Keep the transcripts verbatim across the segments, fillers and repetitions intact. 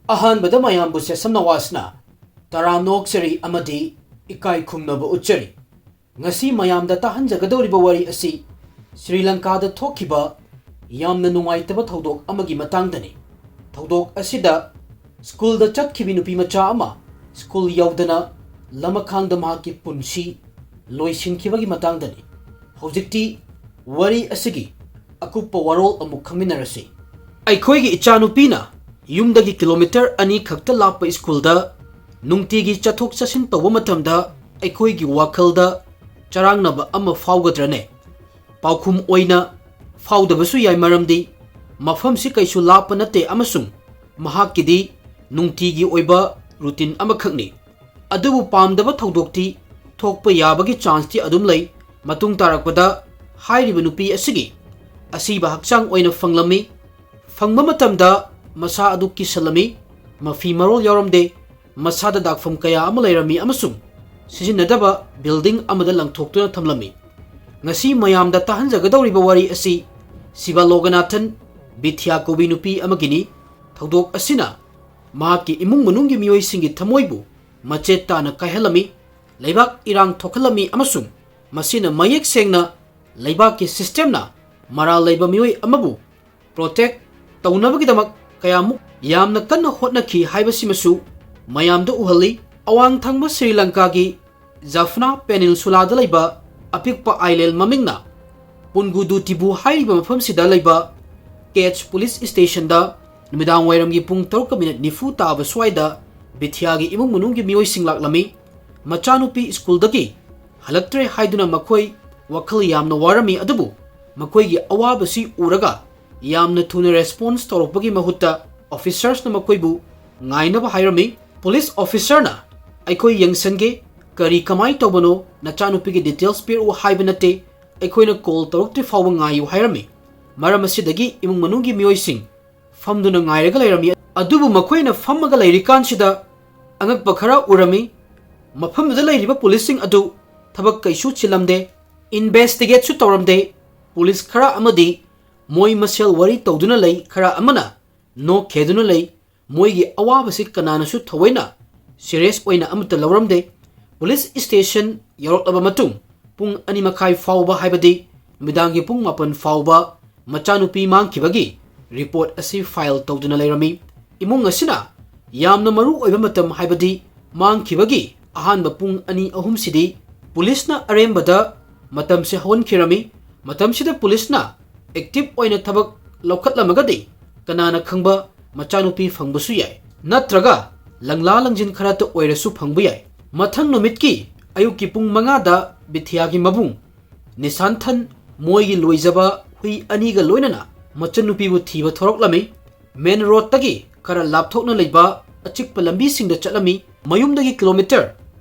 ꯑꯍꯥꯟꯕꯗ ꯃꯌꯥꯝꯕꯨ ꯁꯦꯁꯝ ꯅꯋꯥꯖꯅ ꯇꯔꯥꯝꯅ ꯑꯣꯛꯆꯔꯤ ꯑꯃꯗꯤ ꯏꯀꯥꯏ ꯈꯨꯝꯅꯕ ꯎꯠꯆꯔꯤ꯫ ꯉꯁꯤ ꯃꯌꯥꯝꯗ ꯇꯥꯍꯟꯖꯒꯗꯧꯔꯤꯕ ꯋꯥꯔꯤ ꯑꯁꯤ ꯁ꯭ꯔꯤ ꯂꯪꯀꯥꯗ ꯊꯣꯛꯈꯤꯕ ꯌꯥꯝꯅ ꯅꯨꯡꯉꯥꯏꯇꯕ ꯊꯧꯗꯣꯛ ꯑꯃꯒꯤ ꯃꯇꯥꯡꯗꯅꯤ꯫ ꯊꯧꯗꯣꯛ ꯑꯁꯤꯗ ꯁ꯭ꯀꯨꯜꯗ ꯆꯠꯈꯤꯕꯤ ꯅꯨꯄꯤ ꯃꯆꯥ ꯑꯃ ꯁ꯭ꯀꯨꯜ ꯌꯧꯗꯅ ꯂꯃꯈꯥꯡꯗ ꯃꯍꯥꯛꯀꯤ ꯄꯨꯟꯁꯤ ꯂꯣꯏꯁꯤꯟꯈꯤꯕꯒꯤ ꯃꯇꯥꯡꯗꯅꯤ꯫ ꯍꯧꯖꯤꯛꯇꯤ ꯋꯥꯔꯤ ꯑꯁꯤꯒꯤ ꯑꯀꯨꯞꯄ ꯋꯥꯔꯣꯜ ꯑꯃꯨꯛ ꯈꯪꯃꯤꯟꯅꯔꯁꯤ꯫ ꯑꯩꯈꯣꯏꯒꯤ ꯏꯆꯥꯅꯨꯄꯤꯅ ꯌꯨꯝꯗꯒꯤ ꯀꯤꯂꯣꯃꯤꯇꯔ ꯑꯅꯤ ꯈꯛꯇ ꯂꯥꯞꯄ ꯁ꯭ꯀꯨꯜꯗ ꯅꯨꯡꯇꯤꯒꯤ ꯆꯠꯊꯣꯛ ꯆꯠꯁꯤꯟ ꯇꯧꯕ ꯃꯇꯝꯗ ꯑꯩꯈꯣꯏꯒꯤ ꯋꯥꯈꯜꯗ ꯆꯔꯥꯡꯅꯕ ꯑꯃ ꯐꯥꯎꯒꯗ꯭ꯔꯅꯦ? ꯄꯥꯎꯈꯨꯝ ꯑꯣꯏꯅ, ꯐꯥꯎꯗꯕꯁꯨ ꯌꯥꯏ, ꯃꯔꯝꯗꯤ ꯃꯐꯝꯁꯤ ꯀꯩꯁꯨ ꯂꯥꯞꯄ ꯅꯠꯇꯦ ꯑꯃꯁꯨꯡ ꯃꯍꯥꯛꯀꯤꯗꯤ ꯅꯨꯡꯇꯤꯒꯤ ꯑꯣꯏꯕ ꯔꯨꯇꯤꯟ ꯑꯃꯈꯛꯅꯤ꯫ ꯑꯗꯨꯕꯨ ꯄꯥꯝꯗꯕ ꯊꯧꯗꯣꯛꯇꯤ ꯊꯣꯛꯄ ꯌꯥꯕꯒꯤ ꯆꯥꯟꯁꯇꯤ ꯑꯗꯨꯝ ꯂꯩ꯫ ꯃꯇꯨꯡ ꯇꯥꯔꯛꯄꯗ ꯍꯥꯏꯔꯤꯕ ꯅꯨꯄꯤ ꯑꯁꯤꯒꯤ ꯑꯁꯤꯕ ꯍꯛꯆꯥꯡ ꯑꯣꯏꯅ ꯐꯪꯂꯝꯃꯤ꯫ ꯐꯪꯕ ꯃꯇꯝꯗ ꯃꯁꯥ ꯑꯗꯨ ꯀꯤꯁꯜꯂꯝꯃꯤ꯫ ꯃꯐꯤ ꯃꯔꯣꯜ ꯌꯥꯎꯔꯝꯗꯦ꯫ ꯃꯁꯥꯗ ꯗꯥꯛꯐꯝ ꯀꯌꯥ ꯑꯃ ꯂꯩꯔꯝꯃꯤ ꯑꯃꯁꯨꯡ ꯁꯤꯖꯤꯟꯅꯗꯕ ꯕꯤꯜꯗꯤꯡ ꯑꯃꯗ ꯂꯪꯊꯣꯛꯇꯨꯅ ꯊꯝꯂꯝꯃꯤ꯫ ꯉꯁꯤ ꯃꯌꯥꯝꯗ ꯇꯥꯍꯟꯖꯒꯗꯧꯔꯤꯕ ꯋꯥꯔꯤ ꯑꯁꯤ ꯁꯤꯕꯥ ꯂꯣꯒꯅꯥꯊꯟ ꯕꯤꯊ꯭ꯌꯥ ꯀꯧꯕꯤ ꯅꯨꯄꯤ ꯑꯃꯒꯤꯅꯤ꯫ ꯊꯧꯗꯣꯛ ꯑꯁꯤꯅ ꯃꯍꯥꯛꯀꯤ ꯏꯃꯨꯡ ꯃꯅꯨꯡꯒꯤ ꯃꯤꯑꯣꯏꯁꯤꯡꯒꯤ ꯊꯃꯣꯏꯕꯨ ꯃꯆꯦꯠ ꯇꯥꯅ ꯀꯥꯏꯍꯜꯂꯝꯃꯤ꯫ ꯂꯩꯕꯥꯛ ꯏꯔꯥꯡ ꯊꯣꯛꯍꯜꯂꯝꯃꯤ ꯑꯃꯁꯨꯡ ꯃꯁꯤꯅ ꯃꯌꯦꯛ ꯁꯦꯡꯅ ꯂꯩꯕꯥꯛꯀꯤ ꯁꯤꯁꯇꯦꯝꯅ ꯃꯔꯥꯜ ꯂꯩꯕ ꯃꯤꯑꯣꯏ ꯑꯃꯕꯨ ꯄ꯭ꯔꯣꯇꯦꯛ ꯇꯧꯅꯕꯒꯤꯗꯃꯛ ꯀꯌꯥꯃꯨꯛ ꯌꯥꯝꯅ ꯀꯟꯅ ꯍꯣꯠꯅꯈꯤ ꯍꯥꯏꯕꯁꯤꯃꯁꯨ ꯃꯌꯥꯝꯗ ꯎꯍꯜꯂꯤ꯫ ꯑꯋꯥꯡ ꯊꯪꯕ ꯁ꯭ꯔꯤ ꯂꯪꯀꯥꯒꯤ ꯖꯐꯅꯥ ꯄꯦꯅꯤꯟꯁꯨꯂꯥꯗ ꯂꯩꯕ ꯑꯄꯤꯛꯄ ꯑꯥꯏꯂꯦꯟ ꯃꯃꯤꯡꯅ ꯄꯨꯟꯒꯨꯗꯨ ꯇꯤꯕꯨ ꯍꯥꯏꯔꯤꯕ ꯃꯐꯝꯁꯤꯗ ꯂꯩꯕ ꯀꯦꯆ ꯄꯨꯂꯤꯁ ꯁ꯭ꯇꯦꯁꯟꯗ ꯅꯨꯃꯤꯗꯥꯡ ꯋꯥꯏꯔꯝꯒꯤ ꯄꯨꯡ ꯇꯔꯨꯛꯀ ꯃꯤꯅꯤꯠ ꯅꯤꯐꯨ ꯇꯥꯕ ꯁ꯭ꯋꯥꯏꯗ ꯕꯤꯊꯤꯌꯥꯒꯤ ꯏꯃꯨꯡ ꯃꯅꯨꯡꯒꯤ ꯃꯤꯑꯣꯏꯁꯤꯡ ꯂꯥꯛꯂꯝꯃꯤ꯫ ꯃꯆꯥꯅꯨꯄꯤ ꯁ꯭ꯀꯨꯜꯗꯒꯤ ꯍꯜꯂꯛꯇ꯭ꯔꯦ ꯍꯥꯏꯗꯨꯅ ꯃꯈꯣꯏ ꯋꯥꯈꯜ ꯌꯥꯝꯅ ꯋꯥꯔꯝꯃꯤ, ꯑꯗꯨꯕꯨ ꯃꯈꯣꯏꯒꯤ ꯑꯋꯥꯕꯁꯤ ꯎꯔꯒ ꯌꯥꯝꯅ ꯊꯨꯅ ꯔꯦꯁꯄꯣꯟꯁ ꯇꯧꯔꯛꯄꯒꯤ ꯃꯍꯨꯠꯇ ꯑꯣꯐꯤꯁꯔꯁꯅ ꯃꯈꯣꯏꯕꯨ ꯉꯥꯏꯅꯕ ꯍꯥꯏꯔꯝꯃꯤ꯫ ꯄꯨꯂꯤꯁ ꯑꯣꯐꯤꯁꯔꯅ, "ꯑꯩꯈꯣꯏ ꯌꯦꯡꯁꯟꯒꯦ, ꯀꯔꯤ ꯀꯃꯥꯏ ꯇꯧꯕꯅꯣ, ꯅꯆꯥꯅꯨꯄꯤꯒꯤ ꯗꯤꯇꯦꯜꯁ ꯄꯤꯔꯛꯎ ꯍꯥꯏꯕ ꯅꯠꯇꯦ, ꯑꯩꯈꯣꯏꯅ ꯀꯣꯜ ꯇꯧꯔꯛꯇ꯭ꯔꯤ ꯐꯥꯎꯕ ꯉꯥꯏꯌꯨ" ꯍꯥꯏꯔꯝꯃꯤ꯫ ꯃꯔꯝ ꯑꯁꯤꯗꯒꯤ ꯏꯃꯨꯡ ꯃꯅꯨꯡꯒꯤ ꯃꯤꯑꯣꯏꯁꯤꯡ ꯐꯝꯗꯨꯅ ꯉꯥꯏꯔꯒ ꯂꯩꯔꯝꯃꯤ꯫ ꯑꯗꯨꯕꯨ ꯃꯈꯣꯏꯅ ꯐꯝꯃꯒ ꯂꯩꯔꯤꯀꯥꯟꯁꯤꯗ ꯑꯉꯛꯄ ꯈꯔ ꯎꯔꯝꯃꯤ꯫ ꯃꯐꯝꯗꯨꯗ ꯂꯩꯔꯤꯕ ꯄꯨꯂꯤꯁꯁꯤꯡ ꯑꯗꯨ ꯊꯕꯛ ꯀꯩꯁꯨ ꯆꯤꯜꯂꯝꯗꯦ, ꯏꯟꯚꯦꯁꯇꯤꯒꯦꯠꯁꯨ ꯇꯧꯔꯝꯗꯦ꯫ ꯄꯨꯂꯤꯁ ꯈꯔ ꯑꯃꯗꯤ ꯃꯣꯏ ꯃꯁꯦꯜ ꯋꯥꯔꯤ ꯇꯧꯗꯨꯅ ꯂꯩ, ꯈꯔ ꯑꯃꯅ ꯅꯣꯛ ꯈꯦꯗꯨꯅ ꯂꯩ꯫ ꯃꯣꯏꯒꯤ ꯑꯋꯥꯕꯁꯤ ꯀꯅꯥꯅꯁꯨ ꯊꯑꯣꯏꯅ serious ꯑꯣꯏꯅ ꯑꯃꯠꯇ ꯂꯧꯔꯝꯗꯦ꯫ Police station ꯌꯧꯔꯛꯂꯕ ꯃꯇꯨꯡ ꯄꯨꯡ ꯑꯅꯤ ꯃꯈꯥꯏ ꯐꯥꯎꯕ, ꯍꯥꯏꯕꯗꯤ ꯅꯨꯃꯤꯗꯥꯡꯒꯤ ꯄꯨꯡ ꯃꯥꯄꯟ ꯐꯥꯎꯕ ꯃꯆꯥꯅꯨꯄꯤ ꯃꯥꯡꯈꯤꯕꯒꯤ report ꯑꯁꯤ file ꯇꯧꯗꯨꯅ ꯂꯩꯔꯝꯃꯤ꯫ ꯏꯃꯨꯡ ꯑꯁꯤꯅ ꯌꯥꯝꯅ ꯃꯔꯨ ꯑꯣꯏꯕ ꯃꯇꯝ, ꯍꯥꯏꯕꯗꯤ ꯃꯥꯡꯈꯤꯕꯒꯤ ꯑꯍꯥꯟꯕ ꯄꯨꯡ ꯑꯅꯤ ꯑꯍꯨꯝꯁꯤꯗꯤ policeꯅ ꯑꯔꯦꯝꯕꯗ ꯃꯇꯝꯁꯦ ꯍꯧꯍꯟꯈꯤꯔꯝꯃꯤ꯫ ꯃꯇꯝꯁꯤꯗ policeꯅ active ꯑꯣꯏꯅ ꯊꯕꯛ ꯂꯧꯈꯠꯂꯝꯃꯒꯗꯤ ꯀꯅꯥꯅ ꯈꯪꯕ ꯃꯆꯥꯅꯨꯄꯤ ꯐꯪꯕꯁꯨ ꯌꯥꯏ, ꯅꯠꯇ꯭ꯔꯒ ꯂꯪꯂꯥ ꯂꯪꯖꯤꯟ ꯈꯔꯇ ꯑꯣꯏꯔꯁꯨ ꯐꯪꯕ ꯌꯥꯏ꯫ ꯃꯊꯪ ꯅꯨꯃꯤꯠꯀꯤ ꯑꯌꯨꯛꯀꯤ ꯄꯨꯡ ꯃꯉꯥꯗ ꯕꯤꯊꯤꯌꯥꯒꯤ ꯃꯕꯨꯡ ꯅꯤꯁꯥꯟꯊꯟ, ꯃꯣꯏꯒꯤ ꯂꯣꯏꯖꯕ ꯍꯨꯏ ꯑꯅꯤꯒ ꯂꯣꯏꯅꯅ ꯃꯆꯟꯅꯨꯄꯤꯕꯨ ꯊꯤꯕ ꯊꯣꯔꯛꯂꯝꯃꯤ꯫ Main roadꯇꯒꯤ ꯈꯔ ꯂꯥꯞꯊꯣꯛꯅ ꯂꯩꯕ ꯑꯆꯤꯛꯄ ꯂꯝꯕꯤꯁꯤꯡꯗ ꯆꯠꯂꯝꯃꯤ꯫ ꯃꯌꯨꯝꯗꯒꯤ kilometre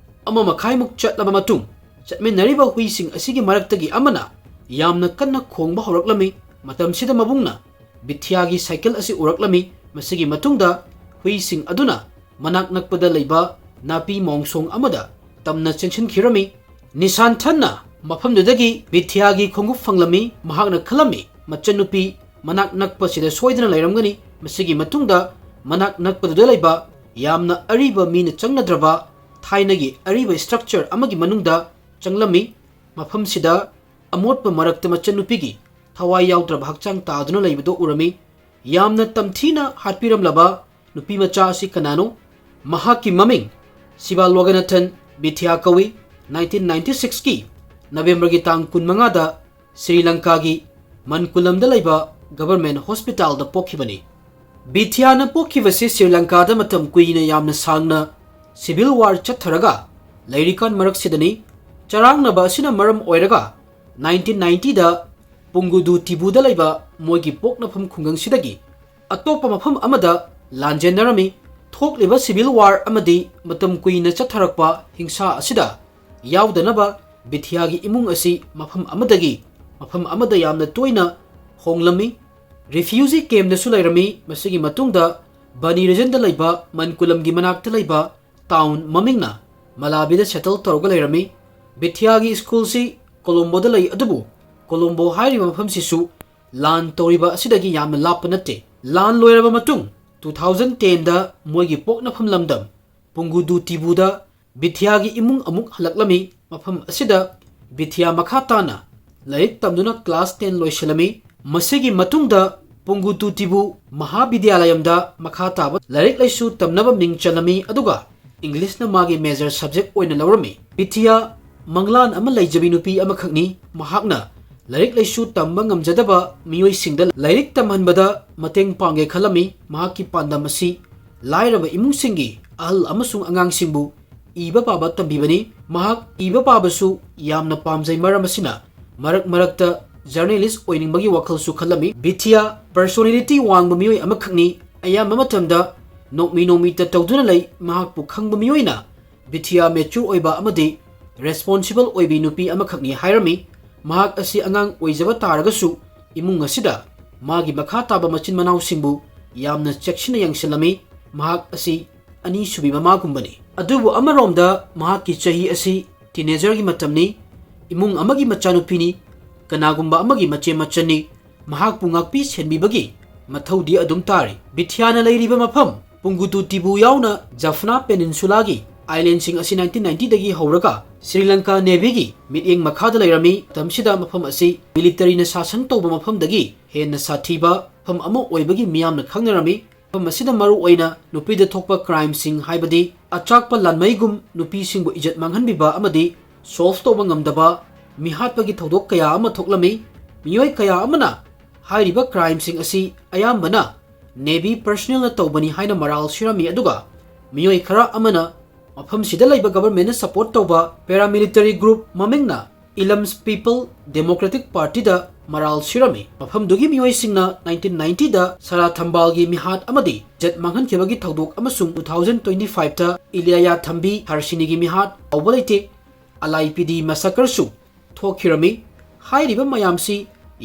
ꯑꯃ ꯃꯈꯥꯏꯃꯨꯛ ꯆꯠꯂꯕ ꯃꯇꯨꯡ, ꯆꯠꯃꯤꯟꯅꯔꯤꯕ ꯍꯨꯏꯁꯤꯡ ꯑꯁꯤꯒꯤ ꯃꯔꯛꯇꯒꯤ ꯑꯃꯅ ꯌꯥꯝꯅ ꯀꯟꯅ ꯈꯣꯡꯕ ꯍꯧꯔꯛꯂꯝꯃꯤ꯫ ꯃꯇꯝꯁꯤꯗ ꯃꯕꯨꯡꯅ ꯕꯤꯊꯤꯌꯥꯒꯤ cycle ꯑꯁꯤ ꯎꯔꯛꯂꯝꯃꯤ꯫ ꯃꯁꯤꯒꯤ ꯃꯇꯨꯡꯗ ꯍꯨꯏꯁꯤꯡ ꯑꯗꯨꯅ ꯃꯅꯥꯛ ꯅꯛꯄꯗ ꯂꯩꯕ ꯅꯥꯄꯤ ꯃꯣꯡꯁꯣꯡ ꯑꯃꯗ ꯇꯝꯅ ꯆꯦꯟꯁꯤꯟꯈꯤꯔꯝꯃꯤ꯫ ꯅꯤꯁꯥꯟꯊꯟꯅ ꯃꯐꯝꯗꯨꯗꯒꯤ ꯕꯤꯊꯤꯌꯥꯒꯤ ꯈꯣꯡꯎꯞ ꯐꯪꯂꯝꯃꯤ꯫ ꯃꯍꯥꯛꯅ ꯈꯜꯂꯝꯃꯤ, ꯃꯆꯟꯅꯨꯄꯤ ꯃꯅꯥꯛ ꯅꯛꯄꯁꯤꯗ ꯁꯣꯏꯗꯅ ꯂꯩꯔꯝꯒꯅꯤ꯫ ꯃꯁꯤꯒꯤ ꯃꯇꯨꯡꯗ ꯃꯅꯥꯛ ꯅꯛꯄꯗꯨꯗ ꯂꯩꯕ ꯌꯥꯝꯅ ꯑꯔꯤꯕ ꯃꯤꯅ ꯆꯪꯅꯗ꯭ꯔꯕ ꯊꯥꯏꯅꯒꯤ ꯑꯔꯤꯕ structure ꯑꯃꯒꯤ ꯃꯅꯨꯡꯗ ꯆꯪꯂꯝꯃꯤ꯫ ꯃꯐꯝꯁꯤꯗ ꯑꯃꯣꯠꯄ ꯃꯔꯛꯇ ꯃꯆꯟꯅꯨꯄꯤꯒꯤ ꯊꯋꯥꯏ ꯌꯥꯎꯗ꯭ꯔꯕ ꯍꯛꯆꯥꯡ ꯇꯥꯗꯨꯅ ꯂꯩꯕꯗꯨ ꯎꯔꯝꯃꯤ꯫ ꯌꯥꯝꯅ ꯇꯝꯊꯤꯅ ꯍꯥꯠꯄꯤꯔꯝꯂꯕ ꯅꯨꯄꯤ ꯃꯆꯥ ꯑꯁꯤ ꯀꯅꯥꯅꯣ? ꯃꯍꯥꯛꯀꯤ ꯃꯃꯤꯡ ꯁꯤꯕꯥ ꯂꯣꯒꯅꯥꯊꯟ ꯕꯤꯊꯤꯌꯥ ꯀꯧꯏ꯫ Nineteen ninety sixꯀꯤ Novemberꯒꯤ ꯇꯥꯡ ꯀꯨꯟꯃꯉꯥꯗ ꯁ꯭ꯔꯤ ꯂꯪꯀꯥꯒꯤ ꯃꯟꯀꯨꯂꯝꯗ ꯂꯩꯕ government hospitalꯗ ꯄꯣꯛꯈꯤꯕꯅꯤ꯫ ꯕꯤꯊꯤꯌꯥꯅ ꯄꯣꯛꯈꯤꯕꯁꯤ ꯁ꯭ꯔꯤ ꯂꯪꯀꯥꯗ ꯃꯇꯝ ꯀꯨꯏꯅ ꯌꯥꯝꯅ ꯁꯥꯡꯅ civil war ꯆꯠꯊꯔꯒ ꯂꯩꯔꯤꯀꯥꯟ ꯃꯔꯛꯁꯤꯗꯅꯤ꯫ ꯆꯔꯥꯡꯅꯕ ꯑꯁꯤꯅ ꯃꯔꯝ ꯑꯣꯏꯔꯒ nineteen ninetyꯗ ꯄꯨꯡꯒꯨꯗꯨ ꯇꯤꯕꯨꯗ ꯂꯩꯕ ꯃꯣꯏꯒꯤ ꯄꯣꯛꯅꯐꯝ ꯈꯨꯡꯒꯪꯁꯤꯗꯒꯤ ꯑꯇꯣꯞꯄ ꯃꯐꯝ ꯑꯃꯗ ꯂꯥꯟꯖꯦꯟꯅꯔꯝꯃꯤ꯫ ꯊꯣꯛꯂꯤꯕ civil war ꯑꯃꯗꯤ ꯃꯇꯝ ꯀꯨꯏꯅ ꯆꯠꯊꯔꯛꯄ ꯍꯤꯡꯁꯥ ꯑꯁꯤꯗ ꯌꯥꯎꯗꯅꯕ ꯕꯤꯊꯤꯌꯥꯒꯤ ꯏꯃꯨꯡ ꯑꯁꯤ ꯃꯐꯝ ꯑꯃꯗꯒꯤ ꯃꯐꯝ ꯑꯃꯗ ꯌꯥꯝꯅ ꯇꯣꯏꯅ ꯍꯣꯡꯂꯝꯃꯤ꯫ Refugee campꯗꯁꯨ ꯂꯩꯔꯝꯃꯤ꯫ ꯃꯁꯤꯒꯤ ꯃꯇꯨꯡꯗ ꯕꯅꯤ regionꯗ ꯂꯩꯕ ꯃꯟꯀꯨꯂꯝꯒꯤ ꯃꯅꯥꯛꯇ ꯂꯩꯕ town ꯃꯃꯤꯡꯅ ꯃꯂꯥꯕꯤꯗ settle ꯇꯧꯔꯒ ꯂꯩꯔꯝꯃꯤ꯫ ꯕꯤꯊꯤꯌꯥꯒꯤ schoolꯁꯤ ꯀꯣꯂꯣꯝꯕꯣꯗ ꯂꯩ, ꯑꯗꯨꯕꯨ ꯀꯣꯂꯣꯝꯕꯣ ꯍꯥꯏꯔꯤꯕ ꯃꯐꯝꯁꯤꯁꯨ ꯂꯥꯟ ꯇꯧꯔꯤꯕ ꯑꯁꯤꯗꯒꯤ ꯌꯥꯝꯅ ꯂꯥꯞꯄ ꯅꯠꯇꯦ꯫ ꯂꯥꯟ ꯂꯣꯏꯔꯕ ꯃꯇꯨꯡ ꯇꯨ ꯊꯥꯎꯖꯟ ꯇꯦꯟꯗ ꯃꯣꯏꯒꯤ ꯄꯣꯛꯅꯐꯝ ꯂꯝꯗꯝ ꯄꯨꯡꯒꯨꯗꯨ ꯇꯤꯕꯨꯗ ꯕꯤꯊꯤꯌꯥꯒꯤ ꯏꯃꯨꯡ ꯑꯃꯨꯛ ꯍꯜꯂꯛꯂꯝꯃꯤ꯫ ꯃꯐꯝ ꯑꯁꯤꯗ ꯕꯤꯊꯤꯌꯥ ꯃꯈꯥ ꯇꯥꯅ ꯂꯥꯏꯔꯤꯛ ꯇꯝꯗꯨꯅ ꯀ꯭ꯂꯥꯁ ꯇꯦꯟ ꯂꯣꯏꯁꯤꯜꯂꯝꯃꯤ꯫ ꯃꯁꯤꯒꯤ ꯃꯇꯨꯡꯗ ꯄꯨꯡꯒꯨꯇꯨ ꯇꯤꯕꯨ ꯃꯍꯥꯕꯤꯗ꯭ꯌꯥꯂꯌꯝꯗ ꯃꯈꯥ ꯇꯥꯕ ꯂꯥꯏꯔꯤꯛ ꯂꯥꯏꯁꯨ ꯇꯝꯅꯕ ꯃꯤꯡ ꯆꯜꯂꯝꯃꯤ, ꯑꯗꯨꯒ ꯏꯪꯂꯤꯁꯅ ꯃꯥꯒꯤ ꯃꯦꯖꯔ ꯁꯕꯖꯦꯛ ꯑꯣꯏꯅ ꯂꯧꯔꯝꯃꯤ꯫ ꯕꯤꯊꯤꯌꯥ ꯃꯪꯂꯥꯟ ꯑꯃ ꯂꯩꯖꯕꯤ ꯅꯨꯄꯤ ꯑꯃꯈꯛꯅꯤ꯫ ꯃꯍꯥꯛꯅ ꯂꯥꯏꯔꯤꯛ ꯂꯥꯏꯁꯨ ꯇꯝꯕ ꯉꯝꯖꯗꯕ ꯃꯤꯑꯣꯏꯁꯤꯡꯗ ꯂꯥꯏꯔꯤꯛ ꯇꯝꯍꯟꯕꯗ ꯃꯇꯦꯡ ꯄꯥꯡꯒꯦ ꯈꯜꯂꯝꯃꯤ꯫ ꯃꯍꯥꯛꯀꯤ ꯄꯥꯟꯗꯝ ꯑꯁꯤ ꯂꯥꯏꯔꯕ ꯏꯃꯨꯡꯁꯤꯡꯒꯤ ꯑꯍꯜ ꯑꯃꯁꯨꯡ ꯑꯉꯥꯡꯁꯤꯡꯕꯨ ꯏꯕ ꯄꯥꯕ ꯇꯝꯕꯤꯕꯅꯤ꯫ ꯃꯍꯥꯛ ꯏꯕ ꯄꯥꯕꯁꯨ ꯌꯥꯝꯅ ꯄꯥꯝꯖꯩ, ꯃꯔꯝ ꯑꯁꯤꯅ ꯃꯔꯛ ꯃꯔꯛꯇ ꯖꯔꯅꯦꯂꯤꯁ ꯑꯣꯏꯅꯤꯡꯕꯒꯤ ꯋꯥꯈꯜꯁꯨ ꯈꯜꯂꯝꯃꯤ꯫ ꯕꯤꯊꯤꯌꯥ ꯄꯔꯁꯣꯅꯦꯂꯤꯇꯤ ꯋꯥꯡꯕ ꯃꯤꯑꯣꯏ ꯑꯃꯈꯛꯅꯤ꯫ ꯑꯌꯥꯝꯕ ꯃꯇꯝꯗ ꯅꯣꯛꯃꯤ ꯅꯣꯛꯃꯤꯇ ꯇꯧꯗꯨꯅ ꯂꯩ꯫ ꯃꯍꯥꯛꯄꯨ ꯈꯪꯕ ꯃꯤꯑꯣꯏꯅ ꯕꯤꯊꯤꯌꯥ ꯃꯦꯆꯨꯔ ꯑꯣꯏꯕ ꯑꯃꯗꯤ ꯔꯦꯁꯄꯣꯟꯁꯤꯕꯜ ꯑꯣꯏꯕꯤ ꯅꯨꯄꯤ ꯑꯃꯈꯛꯅꯤ ꯍꯥꯏꯔꯝꯃꯤ꯫ ꯃꯍꯥꯛ ꯑꯁꯤ ꯑꯉꯥꯡ ꯑꯣꯏꯖꯕ ꯇꯥꯔꯒꯁꯨ ꯏꯃꯨꯡ ꯑꯁꯤꯗ ꯃꯥꯒꯤ ꯃꯈꯥ ꯇꯥꯕ ꯃꯆꯤꯟ ꯃꯅꯥꯎꯁꯤꯡꯕꯨ ꯌꯥꯝꯅ ꯆꯦꯛꯁꯤꯟꯅ ꯌꯦꯡꯁꯤꯜꯂꯝꯃꯤ꯫ ꯃꯍꯥꯛ ꯑꯁꯤ ꯑꯅꯤꯁꯨꯕꯤ ꯃꯃꯥꯒꯨꯝꯕꯅꯤ꯫ ꯑꯗꯨꯕꯨ ꯑꯃꯔꯣꯝꯗ ꯃꯍꯥꯛꯀꯤ ꯆꯍꯤ ꯑꯁꯤ ꯇꯤꯅꯦꯖꯔꯒꯤ ꯃꯇꯝꯅꯤ꯫ ꯏꯃꯨꯡ ꯑꯃꯒꯤ ꯃꯆꯥꯅꯨꯄꯤꯅꯤ꯫ ꯀꯅꯥꯒꯨꯝꯕ ꯑꯃꯒꯤ ꯃꯆꯦ ꯃꯆꯟꯅꯤ꯫ ꯃꯍꯥꯛꯄꯨ ꯉꯥꯛꯄꯤ ꯁꯦꯟꯕꯤꯕꯒꯤ ꯃꯊꯧꯗꯤ ꯑꯗꯨꯝ ꯇꯥꯔꯤ꯫ ꯕꯤꯊꯤꯌꯥꯅ ꯂꯩꯔꯤꯕ ꯃꯐꯝ ꯄꯨꯡꯒꯨꯇꯨ ꯇꯤꯕꯨ ꯌꯥꯎꯅ ꯖꯐꯅꯥ ꯄꯦꯅꯤꯟꯁꯨꯂꯥꯒꯤ ꯑꯥꯏꯂꯦꯟꯁꯤꯡ ꯑꯁꯤ ꯅꯥꯏꯟꯇꯤꯟ ꯅꯥꯏꯟꯇꯤꯗꯒꯤ ꯍꯧꯔꯒ ꯁ꯭ꯔꯤ ꯂꯪꯀꯥ ꯅꯦꯚꯤꯒꯤ ꯃꯤꯠꯌꯦꯡ ꯃꯈꯥꯗ ꯂꯩꯔꯝꯃꯤ꯫ ꯃꯇꯝꯁꯤꯗ ꯃꯐꯝ ꯑꯁꯤ ꯃꯤꯂꯤꯇꯔꯤꯅ ꯁꯥꯁꯟ ꯇꯧꯕ ꯃꯐꯝꯗꯒꯤ ꯍꯦꯟꯅ ꯁꯥꯊꯤꯕ ꯃꯐꯝ ꯑꯃ ꯑꯣꯏꯕꯒꯤ ꯃꯤꯌꯥꯝꯅ ꯈꯪꯅꯔꯝꯃꯤ꯫ ꯃꯐꯝ ꯑꯁꯤꯗ ꯃꯔꯨ ꯑꯣꯏꯅ ꯅꯨꯄꯤꯗ ꯊꯣꯛꯄ ꯀ꯭ꯔꯥꯏꯝꯁꯤꯡ, ꯍꯥꯏꯕꯗꯤ ꯑꯆꯥꯛꯄ ꯂꯥꯟꯃꯩꯒꯨꯝ ꯅꯨꯄꯤꯁꯤꯡꯕꯨ ꯏꯖꯠ ꯃꯥꯡꯍꯟꯕꯤꯕ ꯑꯃꯗꯤ ꯁꯣꯜꯚ ꯇꯧꯕ ꯉꯝꯗꯕ ꯃꯤꯍꯥꯠꯄꯒꯤ ꯊꯧꯗꯣꯛ ꯀꯌꯥ ꯑꯃ ꯊꯣꯛꯂꯝꯃꯤ꯫ ꯃꯤꯑꯣꯏ ꯀꯌꯥ ꯑꯃꯅ ꯍꯥꯏꯔꯤꯕ ꯀ꯭ꯔꯥꯏꯝꯁꯤꯡ ꯑꯁꯤ ꯑꯌꯥꯝꯕꯅ ꯅꯦꯚꯤ ꯄꯔꯁꯅꯦꯜꯅ ꯇꯧꯕꯅꯤ ꯍꯥꯏꯅ ꯃꯔꯥꯜ ꯁꯤꯔꯝꯃꯤ, ꯑꯗꯨꯒ ꯃꯤꯑꯣꯏ ꯈꯔ ꯑꯃꯅ ꯃꯐꯝꯁꯤꯗ ꯂꯩꯕ ꯒꯚꯔꯟꯃꯦꯟꯠꯅ ꯁꯄꯣꯔꯠ ꯇꯧꯕ ꯄꯦꯔꯥꯃꯤꯂꯤꯇꯔꯤ ꯒ꯭ꯔꯨꯞ ꯃꯃꯤꯡꯅ ꯏꯂꯝꯁ ꯄꯤꯄꯜ ꯗꯦꯃꯣꯀ꯭ꯔꯦꯇꯤꯛ ꯄꯥꯔꯇꯤꯗ ꯃꯔꯥꯜ ꯁꯤꯔꯝꯃꯤ꯫ ꯃꯐꯝꯗꯨꯒꯤ ꯃꯤꯑꯣꯏꯁꯤꯡꯅ ꯅꯥꯏꯟꯇꯤꯟ ꯅꯥꯏꯟꯇꯤꯗ ꯁꯔꯥ ꯊꯝꯕꯥꯜꯒꯤ ꯃꯤꯍꯥꯠ ꯑꯃꯗꯤ ꯏꯖꯠ ꯃꯥꯡꯍꯟꯈꯤꯕꯒꯤ ꯊꯧꯗꯣꯛ ꯑꯃꯁꯨꯡ ꯇꯨ ꯊꯥꯎꯖꯟ ꯇ꯭ꯋꯦꯟꯇꯤ ꯐꯥꯏꯚꯇ ꯏꯂꯤꯌꯥ ꯊꯝꯕꯤ ꯍꯔꯁꯤꯅꯤꯒꯤ ꯃꯤꯍꯥꯠ ꯐꯥꯎꯕ ꯂꯩꯇꯦ꯫ ꯑꯂꯥꯏ ꯄꯤꯗꯤ ꯃꯁꯀꯔꯁꯨ ꯊꯣꯛꯈꯤꯔꯝꯃꯤ꯫ ꯍꯥꯏꯔꯤꯕ ꯃꯌꯥꯝꯁꯤ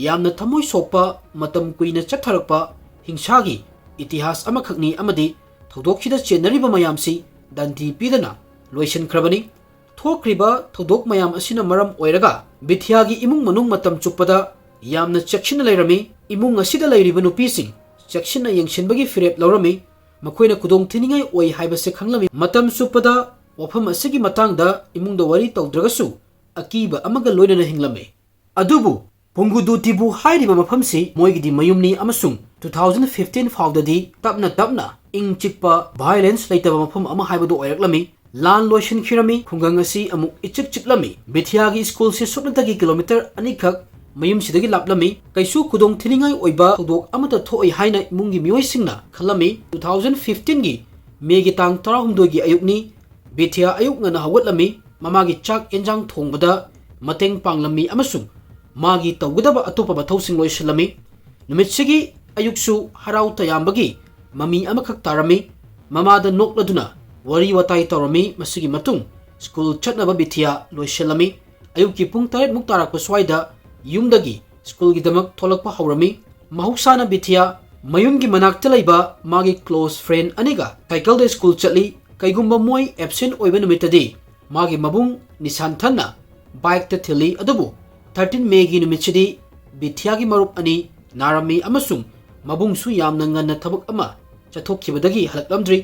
ꯌꯥꯝꯅ ꯊꯃꯣꯏ ꯁꯣꯛꯄ, ꯃꯇꯝ ꯀꯨꯏꯅ ꯆꯠꯊꯔꯛꯄ ꯍꯤꯡꯁꯥꯒꯤ ꯏꯇꯤꯍꯥꯁ ꯑꯃꯈꯛꯅꯤ ꯑꯃꯗꯤ ꯊꯧꯗꯣꯛꯁꯤꯗ ꯆꯦꯟꯅꯔꯤꯕ ꯃꯌꯥꯝꯁꯤ ꯗꯟꯗꯤ ꯄꯤꯗꯅ ꯂꯣꯏꯁꯤꯟꯈ꯭ꯔꯕꯅꯤ꯫ ꯊꯣꯛꯈ꯭ꯔꯤꯕ ꯊꯧꯗꯣꯛ ꯃꯌꯥꯝ ꯑꯁꯤꯅ ꯃꯔꯝ ꯑꯣꯏꯔꯒ ꯕꯤꯊꯤꯌꯥꯒꯤ ꯏꯃꯨꯡ ꯃꯅꯨꯡ ꯃꯇꯝ ꯆꯨꯞꯄꯗ ꯌꯥꯝꯅ ꯆꯦꯛꯁꯤꯟꯅ ꯂꯩꯔꯝꯃꯤ꯫ ꯏꯃꯨꯡ ꯑꯁꯤꯗ ꯂꯩꯔꯤꯕ ꯅꯨꯄꯤꯁꯤꯡ ꯆꯦꯛꯁꯤꯟꯅ ꯌꯦꯡꯁꯤꯟꯕꯒꯤ ꯐꯤꯔꯦꯞ ꯂꯧꯔꯝꯃꯤ꯫ ꯃꯈꯣꯏꯅ ꯈꯨꯗꯣꯡ ꯊꯤꯅꯤꯡꯉꯥꯏ ꯑꯣꯏ ꯍꯥꯏꯕꯁꯦ ꯈꯪꯂꯝꯃꯤ꯫ ꯃꯇꯝ ꯆꯨꯞꯄꯗ ꯋꯥꯐꯝ ꯑꯁꯤꯒꯤ ꯃꯇꯥꯡꯗ ꯏꯃꯨꯡꯗ ꯋꯥꯔꯤ ꯇꯧꯗ꯭ꯔꯒꯁꯨ ꯑꯀꯤꯕ ꯑꯃꯒ ꯂꯣꯏꯅꯅ ꯍꯤꯡꯂꯝꯃꯤ꯫ ꯑꯗꯨꯕꯨ ꯄꯨꯡꯒꯨꯗꯨ ꯇꯤꯕꯨ ꯍꯥꯏꯔꯤꯕ ꯃꯐꯝꯁꯤ ꯃꯣꯏꯒꯤꯗꯤ ꯃꯌꯨꯝꯅꯤ ꯑꯃꯁꯨꯡ two thousand fifteen ꯐꯥꯎꯗꯗꯤ ꯇꯞꯅ ꯇꯞꯅ ꯏꯪ ꯆꯤꯛꯄ, violence ꯂꯩꯇꯕ ꯃꯐꯝ ꯑꯃ ꯍꯥꯏꯕꯗꯨ ꯑꯣꯏꯔꯛꯂꯝꯃꯤ꯫ ꯂꯥꯟ ꯂꯣꯏꯁꯤꯟꯈꯤꯔꯝꯃꯤ꯫ ꯈꯨꯡꯒꯪ ꯑꯁꯤ ꯑꯃꯨꯛ ꯏꯆꯤꯛ ꯆꯤꯛꯂꯝꯃꯤ꯫ ꯕꯤꯊꯤꯌꯥꯒꯤ ꯁ꯭ꯀꯨꯜꯁꯤ ꯁꯨꯞꯅꯇꯒꯤ ꯀꯤꯂꯣꯃꯤꯇꯔ ꯑꯅꯤꯈꯛ ꯃꯌꯨꯝꯁꯤꯗꯒꯤ ꯂꯥꯞꯂꯝꯃꯤ꯫ ꯀꯩꯁꯨ ꯈꯨꯗꯣꯡ ꯊꯤꯅꯤꯡꯉꯥꯏ ꯑꯣꯏꯕ ꯊꯧꯗꯣꯛ ꯑꯃꯠꯇ ꯊꯣꯛꯑꯣꯏ ꯍꯥꯏꯅ ꯏꯃꯨꯡꯒꯤ ꯃꯤꯑꯣꯏꯁꯤꯡꯅ ꯈꯜꯂꯝꯃꯤ꯫ Two thousand fifteenꯒꯤ ꯃꯦꯒꯤ ꯇꯥꯡ ꯇꯔꯥꯍꯨꯝꯗꯣꯏꯒꯤ ꯑꯌꯨꯛꯅꯤ꯫ ꯕꯤꯊꯤꯌꯥ ꯑꯌꯨꯛ ꯉꯟꯅ ꯍꯧꯒꯠꯂꯝꯃꯤ꯫ ꯃꯃꯥꯒꯤ ꯆꯥꯛ ꯌꯦꯟꯖꯥꯡ ꯊꯣꯡꯕꯗ ꯃꯇꯦꯡ ꯄꯥꯡꯂꯝꯃꯤ ꯑꯃꯁꯨꯡ ꯃꯥꯒꯤ ꯇꯧꯒꯗꯕ ꯑꯇꯣꯞꯄ ꯃꯊꯧꯁꯤꯡ ꯂꯣꯏꯁꯤꯜꯂꯝꯃꯤ꯫ ꯅꯨꯃꯤꯠꯁꯤꯒꯤ ꯑꯌꯨꯛꯁꯨ ꯍꯔꯥꯎ ꯇꯌꯥꯝꯕꯒꯤ ꯃꯃꯤ ꯑꯃꯈꯛ ꯇꯥꯔꯝꯃꯤ꯫ ꯃꯃꯥꯗ ꯅꯣꯛꯂꯗꯨꯅ ꯋꯥꯔꯤ ꯋꯥꯇꯥꯏ ꯇꯧꯔꯝꯃꯤ꯫ ꯃꯁꯤꯒꯤ ꯃꯇꯨꯡ ꯁ꯭ꯀꯨꯜ ꯆꯠꯅꯕ ꯕꯤꯊꯤꯌꯥ ꯂꯣꯏꯁꯤꯜꯂꯝꯃꯤ꯫ ꯑꯌꯨꯛꯀꯤ ꯄꯨꯡ ꯇꯔꯦꯠꯃꯨꯛ ꯇꯥꯔꯛꯄ ꯁ꯭ꯋꯥꯏꯗ ꯌꯨꯝꯗꯒꯤ ꯁ꯭ꯀꯨꯜꯒꯤꯗꯃꯛ ꯊꯣꯛꯂꯛꯄ ꯍꯧꯔꯝꯃꯤ꯫ ꯃꯍꯧꯁꯥꯅ ꯕꯤꯊꯤꯌꯥ ꯃꯌꯨꯝꯒꯤ ꯃꯅꯥꯛꯇ ꯂꯩꯕ ꯃꯥꯒꯤ close friend ꯑꯅꯤꯒ ꯁꯥꯏꯀꯜꯗ ꯁ꯭ꯀꯨꯜ ꯆꯠꯂꯤ꯫ ꯀꯩꯒꯨꯝꯕ ꯃꯣꯏ absent ꯑꯣꯏꯕ ꯅꯨꯃꯤꯠꯇꯗꯤ ꯃꯥꯒꯤ ꯃꯕꯨꯡ ꯅꯤꯁꯥꯟꯊꯟꯅ bikeꯇ ꯊꯤꯜꯂꯤ꯫ ꯑꯗꯨꯕꯨ thirteen ꯃꯦꯒꯤ ꯅꯨꯃꯤꯠꯁꯤꯗꯤ ꯕꯤꯊꯤꯌꯥꯒꯤ ꯃꯔꯨꯞ ꯑꯅꯤ ꯅꯥꯔꯝꯃꯤ ꯑꯃꯁꯨꯡ ꯃꯕꯨꯡꯁꯨ ꯌꯥꯝꯅ ꯉꯟꯅ ꯊꯕꯛ ꯑꯃ ꯆꯠꯊꯣꯛꯈꯤꯕꯗꯒꯤ ꯍꯜꯂꯛꯂꯝꯗ꯭ꯔꯤ꯫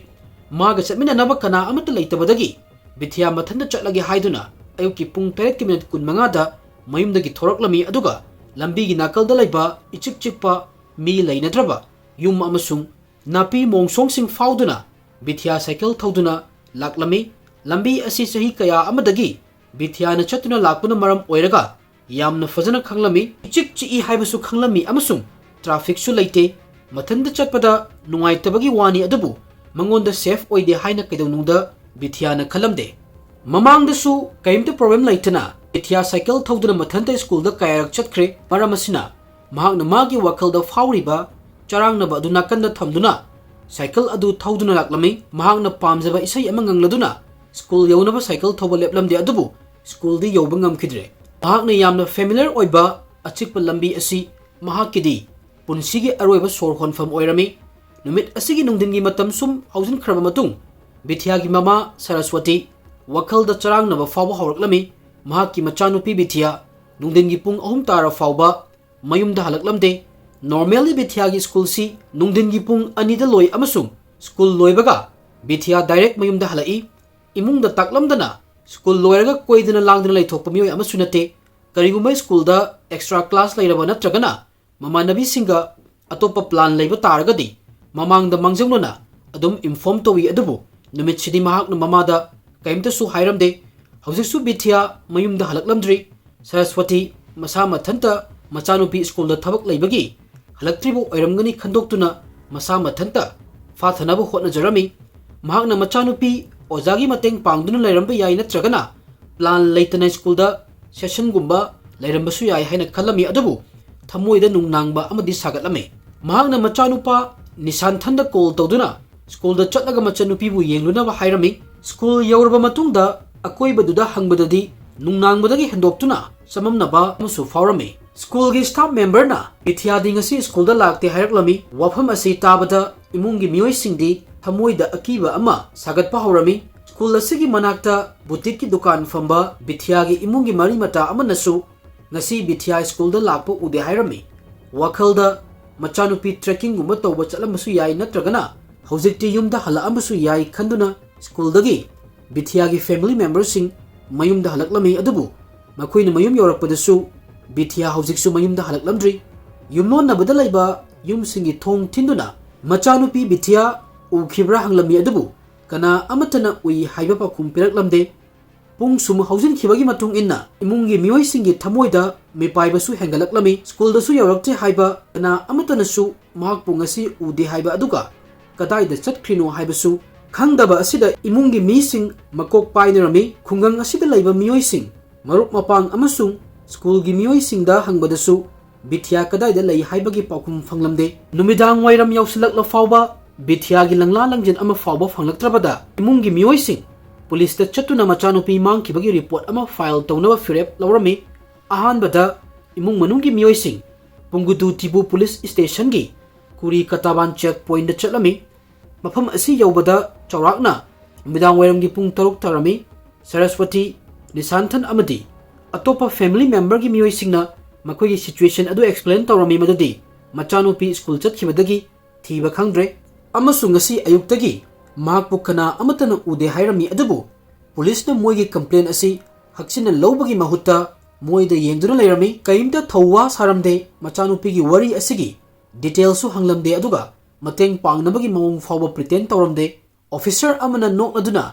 ꯃꯥꯒ ꯆꯠꯃꯤꯟꯅꯅꯕ ꯀꯅꯥ ꯑꯃꯠꯇ ꯂꯩꯇꯕꯗꯒꯤ ꯕꯤꯊꯤꯌꯥ ꯃꯊꯟꯇ ꯆꯠꯂꯒꯦ ꯍꯥꯏꯗꯨꯅ ꯑꯌꯨꯛꯀꯤ ꯄꯨꯡ ꯇꯔꯦꯠꯀꯤ ꯃꯤꯅꯤꯠ ꯀꯨꯟꯃꯉꯥꯗ ꯃꯌꯨꯝꯗꯒꯤ ꯊꯣꯔꯛꯂꯝꯃꯤ꯫ ꯑꯗꯨꯒ ꯂꯝꯕꯤꯒꯤ ꯅꯥꯀꯜꯗ ꯂꯩꯕ ꯏꯆꯤꯛ ꯆꯤꯛꯄ ꯃꯤ ꯂꯩꯅꯗ꯭ꯔꯕ ꯌꯨꯝ ꯑꯃꯁꯨꯡ ꯅꯥꯄꯤ ꯃꯣꯡꯁꯣꯡꯁꯤꯡ ꯐꯥꯎꯗꯨꯅ ꯕꯤꯊꯤꯌꯥ ꯁꯥꯏꯀꯜ ꯊꯧꯗꯨꯅ ꯂꯥꯛꯂꯝꯃꯤ꯫ ꯂꯝꯕꯤ ꯑꯁꯤ ꯆꯍꯤ ꯀꯌꯥ ꯑꯃꯗꯒꯤ ꯕꯤꯊꯤꯌꯥꯅ ꯆꯠꯇꯨꯅ ꯂꯥꯛꯄꯅ ꯃꯔꯝ ꯑꯣꯏꯔꯒ ꯌꯥꯝꯅ ꯐꯖꯅ ꯈꯪꯂꯝꯃꯤ꯫ ꯏꯆꯤꯛ ꯆꯤꯛꯏ ꯍꯥꯏꯕꯁꯨ ꯈꯪꯂꯝꯃꯤ ꯑꯃꯁꯨꯡ trafficꯁꯨ ꯂꯩꯇꯦ꯫ ꯃꯊꯟꯇ ꯆꯠꯄꯗ ꯅꯨꯡꯉꯥꯏꯇꯕꯒꯤ ꯋꯥꯅꯤ, ꯑꯗꯨꯕꯨ ꯃꯉꯣꯟꯗ safe ꯑꯣꯏꯗꯦ ꯍꯥꯏꯅ ꯀꯩꯗꯧꯅꯨꯡꯗ ꯕꯤꯊꯤꯌꯥꯅ ꯈꯜꯂꯝꯗꯦ꯫ ꯃꯃꯥꯡꯗꯁꯨ ꯀꯔꯤꯝꯇ problem ꯂꯩꯇꯅ ꯕꯤꯊꯤꯌꯥ ꯁꯥꯏꯀꯜ ꯊꯧꯗꯨꯅ ꯃꯊꯟꯇ ꯁ꯭ꯀꯨꯜꯗ ꯀꯌꯥꯔꯛ ꯆꯠꯈ꯭ꯔꯦ꯫ ꯃꯔꯝ ꯑꯁꯤꯅ ꯃꯍꯥꯛꯅ ꯃꯥꯒꯤ ꯋꯥꯈꯜꯗ ꯐꯥꯎꯔꯤꯕ ꯆꯔꯥꯡꯅꯕ ꯑꯗꯨ ꯅꯥꯀꯟꯗ ꯊꯝꯗꯨꯅ ꯁꯥꯏꯀꯜ ꯑꯗꯨ ꯊꯧꯗꯨꯅ ꯂꯥꯛꯂꯝꯃꯤ꯫ ꯃꯍꯥꯛꯅ ꯄꯥꯝꯖꯕ ꯏꯁꯩ ꯑꯃ ꯉꯪꯂꯗꯨꯅ ꯁ꯭ꯀꯨꯜ ꯌꯧꯅꯕ ꯁꯥꯏꯀꯜ ꯊꯧꯕ ꯂꯦꯞꯂꯝꯗꯦ, ꯑꯗꯨꯕꯨ ꯁ꯭ꯀꯨꯜꯗꯤ ꯌꯧꯕ ꯉꯝꯈꯤꯗ꯭ꯔꯦ꯫ ꯃꯍꯥꯛꯅ ꯌꯥꯝꯅ familiar ꯑꯣꯏꯕ ꯑꯆꯤꯛꯄ ꯂꯝꯕꯤ ꯑꯁꯤ ꯃꯍꯥꯛꯀꯤꯗꯤ ꯄꯨꯟꯁꯤꯒꯤ ꯑꯔꯣꯏꯕ ꯁꯣꯔ ꯍꯣꯟꯐꯝ ꯑꯣꯏꯔꯝꯃꯤ꯫ ꯅꯨꯃꯤꯠ ꯑꯁꯤꯒꯤ ꯅꯨꯡꯊꯤꯟꯒꯤ ꯃꯇꯝ ꯁꯨꯝ ꯍꯧꯖꯤꯟꯈ꯭ꯔꯕ ꯃꯇꯨꯡ, ꯕꯤꯊꯤꯌꯥꯒꯤ ꯃꯃꯥ ꯁꯔꯁꯋꯇꯤ ꯋꯥꯈꯜꯗ ꯆꯔꯥꯡꯅꯕ ꯐꯥꯎꯕ ꯍꯧꯔꯛꯂꯝꯃꯤ꯫ ꯃꯍꯥꯛꯀꯤ ꯃꯆꯥꯅꯨꯄꯤ ꯕꯤꯊꯤꯌꯥ ꯅꯨꯡꯊꯤꯟꯒꯤ ꯄꯨꯡ ꯑꯍꯨꯝ ꯇꯥꯔ ꯐꯥꯎꯕ ꯃꯌꯨꯝꯗ ꯍꯜꯂꯛꯂꯝꯗꯦ꯫ Normally ꯕꯤꯊꯤꯌꯥꯒꯤ ꯁ꯭ꯀꯨꯜꯁꯤ ꯅꯨꯡꯊꯤꯟꯒꯤ ꯄꯨꯡ ꯑꯅꯤꯗ ꯂꯣꯏ ꯑꯃꯁꯨꯡ ꯁ꯭ꯀꯨꯜ ꯂꯣꯏꯕꯒ ꯕꯤꯊꯤꯌꯥ direct ꯃꯌꯨꯝꯗ ꯍꯜꯂꯛꯏ꯫ ꯏꯃꯨꯡꯗ ꯇꯥꯛꯂꯝꯗꯅ ꯁ꯭ꯀꯨꯜ ꯂꯣꯏꯔꯒ ꯀꯣꯏꯗꯅ ꯂꯥꯡꯗꯅ ꯂꯩꯊꯣꯛꯄ ꯃꯤꯑꯣꯏ ꯑꯃꯁꯨ ꯅꯠꯇꯦ꯫ ꯀꯔꯤꯒꯨꯝꯕ ꯁ꯭ꯀꯨꯜꯗ extra class ꯂꯩꯔꯕ ꯅꯠꯇ꯭ꯔꯒꯅ ꯃꯃꯥꯟꯅꯕꯤꯁꯤꯡꯒ ꯑꯇꯣꯞꯄ plan ꯂꯩꯕ ꯇꯥꯔꯒꯗꯤ ꯃꯃꯥꯡꯗ ꯃꯥꯡꯖꯧꯅꯅ ꯑꯗꯨꯝ inform ꯇꯧꯏ, ꯑꯗꯨꯕꯨ ꯅꯨꯃꯤꯠꯁꯤꯗꯤ ꯃꯍꯥꯛꯅ ꯃꯃꯥꯗ ꯀꯔꯤꯝꯇꯁꯨ ꯍꯥꯏꯔꯝꯗꯦ꯫ ꯍꯧꯖꯤꯛꯁꯨ ꯕꯤꯊꯤꯌꯥ ꯃꯌꯨꯝꯗ ꯍꯜꯂꯛꯂꯝꯗ꯭ꯔꯤ꯫ ꯁꯔꯁꯋꯇꯤ ꯃꯁꯥ ꯃꯊꯟꯇ ꯃꯆꯥꯅꯨꯄꯤ ꯁ꯭ꯀꯨꯜꯗ ꯊꯕꯛ ꯂꯩꯕꯒꯤ ꯍꯜꯂꯛꯇ꯭ꯔꯤꯕ ꯑꯣꯏꯔꯝꯒꯅꯤ ꯈꯟꯗꯣꯛꯇꯨꯅ ꯃꯁꯥ ꯃꯊꯟꯇ ꯐꯥꯊꯅꯕ ꯍꯣꯠꯅꯖꯔꯝꯃꯤ꯫ ꯃꯍꯥꯛꯅ ꯃꯆꯥꯅꯨꯄꯤ ꯑꯣꯖꯥꯒꯤ ꯃꯇꯦꯡ ꯄꯥꯡꯗꯨꯅ ꯂꯩꯔꯝꯕ ꯌꯥꯏ, ꯅꯠꯇ꯭ꯔꯒꯅ plan ꯂꯩꯇꯅ ꯁ꯭ꯀꯨꯜꯗ sessionꯒꯨꯝꯕ ꯂꯩꯔꯝꯕꯁꯨ ꯌꯥꯏ ꯍꯥꯏꯅ ꯈꯜꯂꯝꯃꯤ, ꯑꯗꯨꯕꯨ ꯊꯃꯣꯏꯗ ꯅꯨꯡꯅꯥꯡꯕ ꯑꯃꯗꯤ ꯁꯥꯒꯠꯂꯝꯃꯤ꯫ ꯃꯍꯥꯛꯅ ꯃꯆꯥꯅꯨꯄꯥ ꯅꯤꯁꯥꯟꯊꯟꯗ call ꯇꯧꯗꯨꯅ ꯁ꯭ꯀꯨꯜꯗ ꯆꯠꯂꯒ ꯃꯆꯟꯅꯨꯄꯤꯕꯨ ꯌꯦꯡꯂꯨꯅꯕ ꯍꯥꯏꯔꯝꯃꯤ꯫ ꯁ꯭ꯀꯨꯜ ꯌꯧꯔꯕ ꯃꯇꯨꯡꯗ ꯑꯀꯣꯏꯕꯗꯨꯗ ꯍꯪꯕꯗꯗꯤ ꯅꯨꯡꯅꯥꯡꯕꯗꯒꯤ ꯍꯦꯟꯗꯣꯛꯇꯨꯅ ꯆꯃꯝꯅꯕ ꯑꯃꯁꯨ ꯐꯥꯎꯔꯝꯃꯤ꯫ ꯁ꯭ꯀꯨꯜꯒꯤ staff memberꯅ ꯕꯤꯊꯤꯌꯥꯗꯤ ꯉꯁꯤ ꯁ꯭ꯀꯨꯜꯗ ꯂꯥꯛꯇꯦ ꯍꯥꯏꯔꯛꯂꯝꯃꯤ꯫ ꯋꯥꯐꯝ ꯑꯁꯤ ꯇꯥꯕꯗ ꯏꯃꯨꯡꯒꯤ ꯃꯤꯑꯣꯏꯁꯤꯡꯗꯤ ꯊꯃꯣꯏꯗ ꯑꯀꯤꯕ ꯑꯃ ꯁꯥꯒꯠꯄ ꯍꯧꯔꯝꯃꯤ꯫ ꯁ꯭ꯀꯨꯜ ꯑꯁꯤꯒꯤ ꯃꯅꯥꯛꯇ boutiqueꯀꯤ ꯗꯨꯀꯥꯟ ꯐꯝꯕ ꯕꯤꯊꯤꯌꯥꯒꯤ ꯏꯃꯨꯡꯒꯤ ꯃꯔꯤ ꯃꯇꯥ ꯑꯃꯅꯁꯨ ꯉꯁꯤ ꯕꯤꯊꯤꯌꯥ ꯁ꯭ꯀꯨꯜꯗ ꯂꯥꯛꯄ ꯎꯗꯦ ꯍꯥꯏꯔꯝꯃꯤ꯫ ꯋꯥꯈꯜꯗ ꯃꯆꯥꯅꯨꯄꯤ trekking ꯒꯨꯝꯕ ꯇꯧꯕ ꯆꯠꯂꯝꯕꯁꯨ ꯌꯥꯏ, ꯅꯠꯇ꯭ꯔꯒꯅ ꯍꯧꯖꯤꯛꯇꯤ ꯌꯨꯝꯗ ꯍꯜꯂꯛꯑꯝꯕꯁꯨ ꯌꯥꯏ ꯈꯟꯗꯨꯅ ꯁ꯭ꯀꯨꯜꯗꯒꯤ ꯕꯤꯊꯤꯌꯥꯒꯤ family memberꯁꯤꯡ ꯃꯌꯨꯝꯗ ꯍꯜꯂꯛꯂꯝꯃꯤ꯫ ꯑꯗꯨꯕꯨ ꯃꯈꯣꯏꯅ ꯃꯌꯨꯝ ꯌꯧꯔꯛꯄꯗꯁꯨ ꯕꯤꯊꯤꯌꯥ ꯍꯧꯖꯤꯛꯁꯨ ꯃꯌꯨꯝꯗ ꯍꯜꯂꯛꯂꯝꯗ꯭ꯔꯤ꯫ ꯌꯨꯝꯂꯣꯟꯅꯕꯗ ꯂꯩꯕ ꯌꯨꯝꯁꯤꯡꯒꯤ ꯊꯣꯡ ꯊꯤꯟꯗꯨꯅ ꯃꯆꯥꯅꯨꯄꯤ ꯕꯤꯊꯤꯌꯥ ꯎꯈꯤꯕ꯭ꯔꯥ ꯍꯪꯂꯝꯃꯤ, ꯑꯗꯨꯕꯨ ꯀꯅꯥ ꯑꯃꯠꯇꯅ ꯎꯏ ꯍꯥꯏꯕ ꯄꯥꯎꯈꯨꯝ ꯄꯤꯔꯛꯂꯝꯗꯦ꯫ ꯄꯨꯡ ꯁꯨꯝ ꯍꯧꯖꯤꯟꯈꯤꯕꯒꯤ ꯃꯇꯨꯡ ꯏꯟꯅ ꯏꯃꯨꯡꯒꯤ ꯃꯤꯑꯣꯏꯁꯤꯡꯒꯤ ꯊꯃꯣꯏꯗ ꯃꯤꯄꯥꯏꯕꯁꯨ ꯍꯦꯟꯒꯠꯂꯛꯂꯝꯃꯤ꯫ ꯁ꯭ꯀꯨꯜꯗꯁꯨ ꯌꯧꯔꯛꯇꯦ ꯍꯥꯏꯕ, ꯀꯅꯥ ꯑꯃꯠꯇꯅꯁꯨ ꯃꯍꯥꯛꯄꯨ ꯉꯁꯤ ꯎꯗꯦ ꯍꯥꯏꯕ ꯑꯗꯨꯒ ꯀꯗꯥꯏꯗ ꯆꯠꯈ꯭ꯔꯤꯅꯣ ꯍꯥꯏꯕꯁꯨ ꯈꯪꯗꯕ ꯑꯁꯤꯗ ꯏꯃꯨꯡꯒꯤ ꯃꯤꯁꯤꯡ ꯃꯀꯣꯛ ꯄꯥꯏꯅꯔꯝꯃꯤ꯫ ꯈꯨꯡꯒꯪ ꯑꯁꯤꯗ ꯂꯩꯕ ꯃꯤꯑꯣꯏꯁꯤꯡ, ꯃꯔꯨꯞ ꯃꯄꯥꯡ ꯑꯃꯁꯨꯡ ꯁ꯭ꯀꯨꯜꯒꯤ ꯃꯤꯑꯣꯏꯁꯤꯡꯗ ꯍꯪꯕꯗꯁꯨ ꯕꯤꯊꯤꯌꯥ ꯀꯗꯥꯏꯗ ꯂꯩ ꯍꯥꯏꯕꯒꯤ ꯄꯥꯎꯈꯨꯝ ꯐꯪꯂꯝꯗꯦ꯫ ꯅꯨꯃꯤꯗꯥꯡ ꯋꯥꯏꯔꯝ ꯌꯧꯁꯤꯜꯂꯛꯂ ꯐꯥꯎꯕ ꯕꯤꯊꯤꯌꯥꯒꯤ ꯂꯪꯂꯥ ꯂꯪꯖꯤꯟ ꯑꯃ ꯐꯥꯎꯕ ꯐꯪꯂꯛꯇ꯭ꯔꯕꯗ ꯏꯃꯨꯡꯒꯤ ꯃꯤꯑꯣꯏꯁꯤꯡ ꯄꯨꯂꯤꯁꯇ ꯆꯠꯇꯨꯅ ꯃꯆꯥꯅꯨꯄꯤ ꯃꯥꯡꯈꯤꯕꯒꯤ report ꯑꯃ file ꯇꯧꯅꯕ ꯐꯤꯔꯦꯞ ꯂꯧꯔꯝꯃꯤ꯫ ꯑꯍꯥꯟꯕꯗ ꯏꯃꯨꯡ ꯃꯅꯨꯡꯒꯤ ꯃꯤꯑꯣꯏꯁꯤꯡ ꯄꯨꯡꯒꯨꯗꯨ ꯇꯤꯕꯨ ꯄꯨꯂꯤꯁ ꯁ꯭ꯇꯦꯁꯟꯒꯤ ꯀꯨꯔꯤ ꯀꯇꯥꯕꯥꯟ check pointꯗ ꯆꯠꯂꯝꯃꯤ꯫ ꯃꯐꯝ ꯑꯁꯤ ꯌꯧꯕꯗ ꯆꯥꯎꯔꯥꯛꯅ ꯅꯨꯃꯤꯗꯥꯡ ꯋꯥꯏꯔꯝꯒꯤ ꯄꯨꯡ ꯇꯔꯨꯛ ꯇꯥꯔꯝꯃꯤ꯫ ꯁꯔꯁꯋꯇꯤ, ꯅꯤꯁꯥꯟꯊꯟ ꯑꯃꯗꯤ ꯑꯇꯣꯞꯄ family memberꯒꯤ ꯃꯤꯑꯣꯏꯁꯤꯡꯅ ꯃꯈꯣꯏꯒꯤ situation ꯑꯗꯨ explain ꯇꯧꯔꯝꯃꯤ, ꯃꯗꯨꯗꯤ ꯃꯆꯥꯅꯨꯄꯤ ꯁ꯭ꯀꯨꯜ ꯆꯠꯈꯤꯕꯗꯒꯤ ꯊꯤꯕ ꯈꯪꯗ꯭ꯔꯦ ꯑꯃꯁꯨꯡ ꯉꯁꯤ ꯑꯌꯨꯛꯇꯒꯤ ꯃꯍꯥꯛꯄꯨ ꯀꯅꯥ ꯑꯃꯠꯇꯅ ꯎꯗꯦ ꯍꯥꯏꯔꯝꯃꯤ꯫ ꯑꯗꯨꯕꯨ ꯄꯨꯂꯤꯁꯅ ꯃꯣꯏꯒꯤ ꯀꯝꯄ꯭ꯂꯦꯟ ꯑꯁꯤ ꯍꯛꯆꯤꯟꯅ ꯂꯧꯕꯒꯤ ꯃꯍꯨꯠꯇ ꯃꯣꯏꯗ ꯌꯦꯡꯗꯨꯅ ꯂꯩꯔꯝꯃꯤ꯫ ꯀꯔꯤꯝꯇ ꯊꯧꯋꯥ ꯁꯥꯔꯝꯗꯦ꯫ ꯃꯆꯥꯅꯨꯄꯤꯒꯤ ꯋꯥꯔꯤ ꯑꯁꯤꯒꯤ ꯗꯤꯇꯦꯜꯁꯨ ꯍꯪꯂꯝꯗꯦ, ꯑꯗꯨꯒ ꯃꯇꯦꯡ ꯄꯥꯡꯅꯕꯒꯤ ꯃꯑꯣꯡ ꯐꯥꯎꯕ ꯄ꯭ꯔꯤꯇꯦꯟ ꯇꯧꯔꯝꯗꯦ꯫ ꯑꯣꯐꯤꯁꯔ ꯑꯃꯅ ꯅꯣꯛꯂꯗꯨꯅ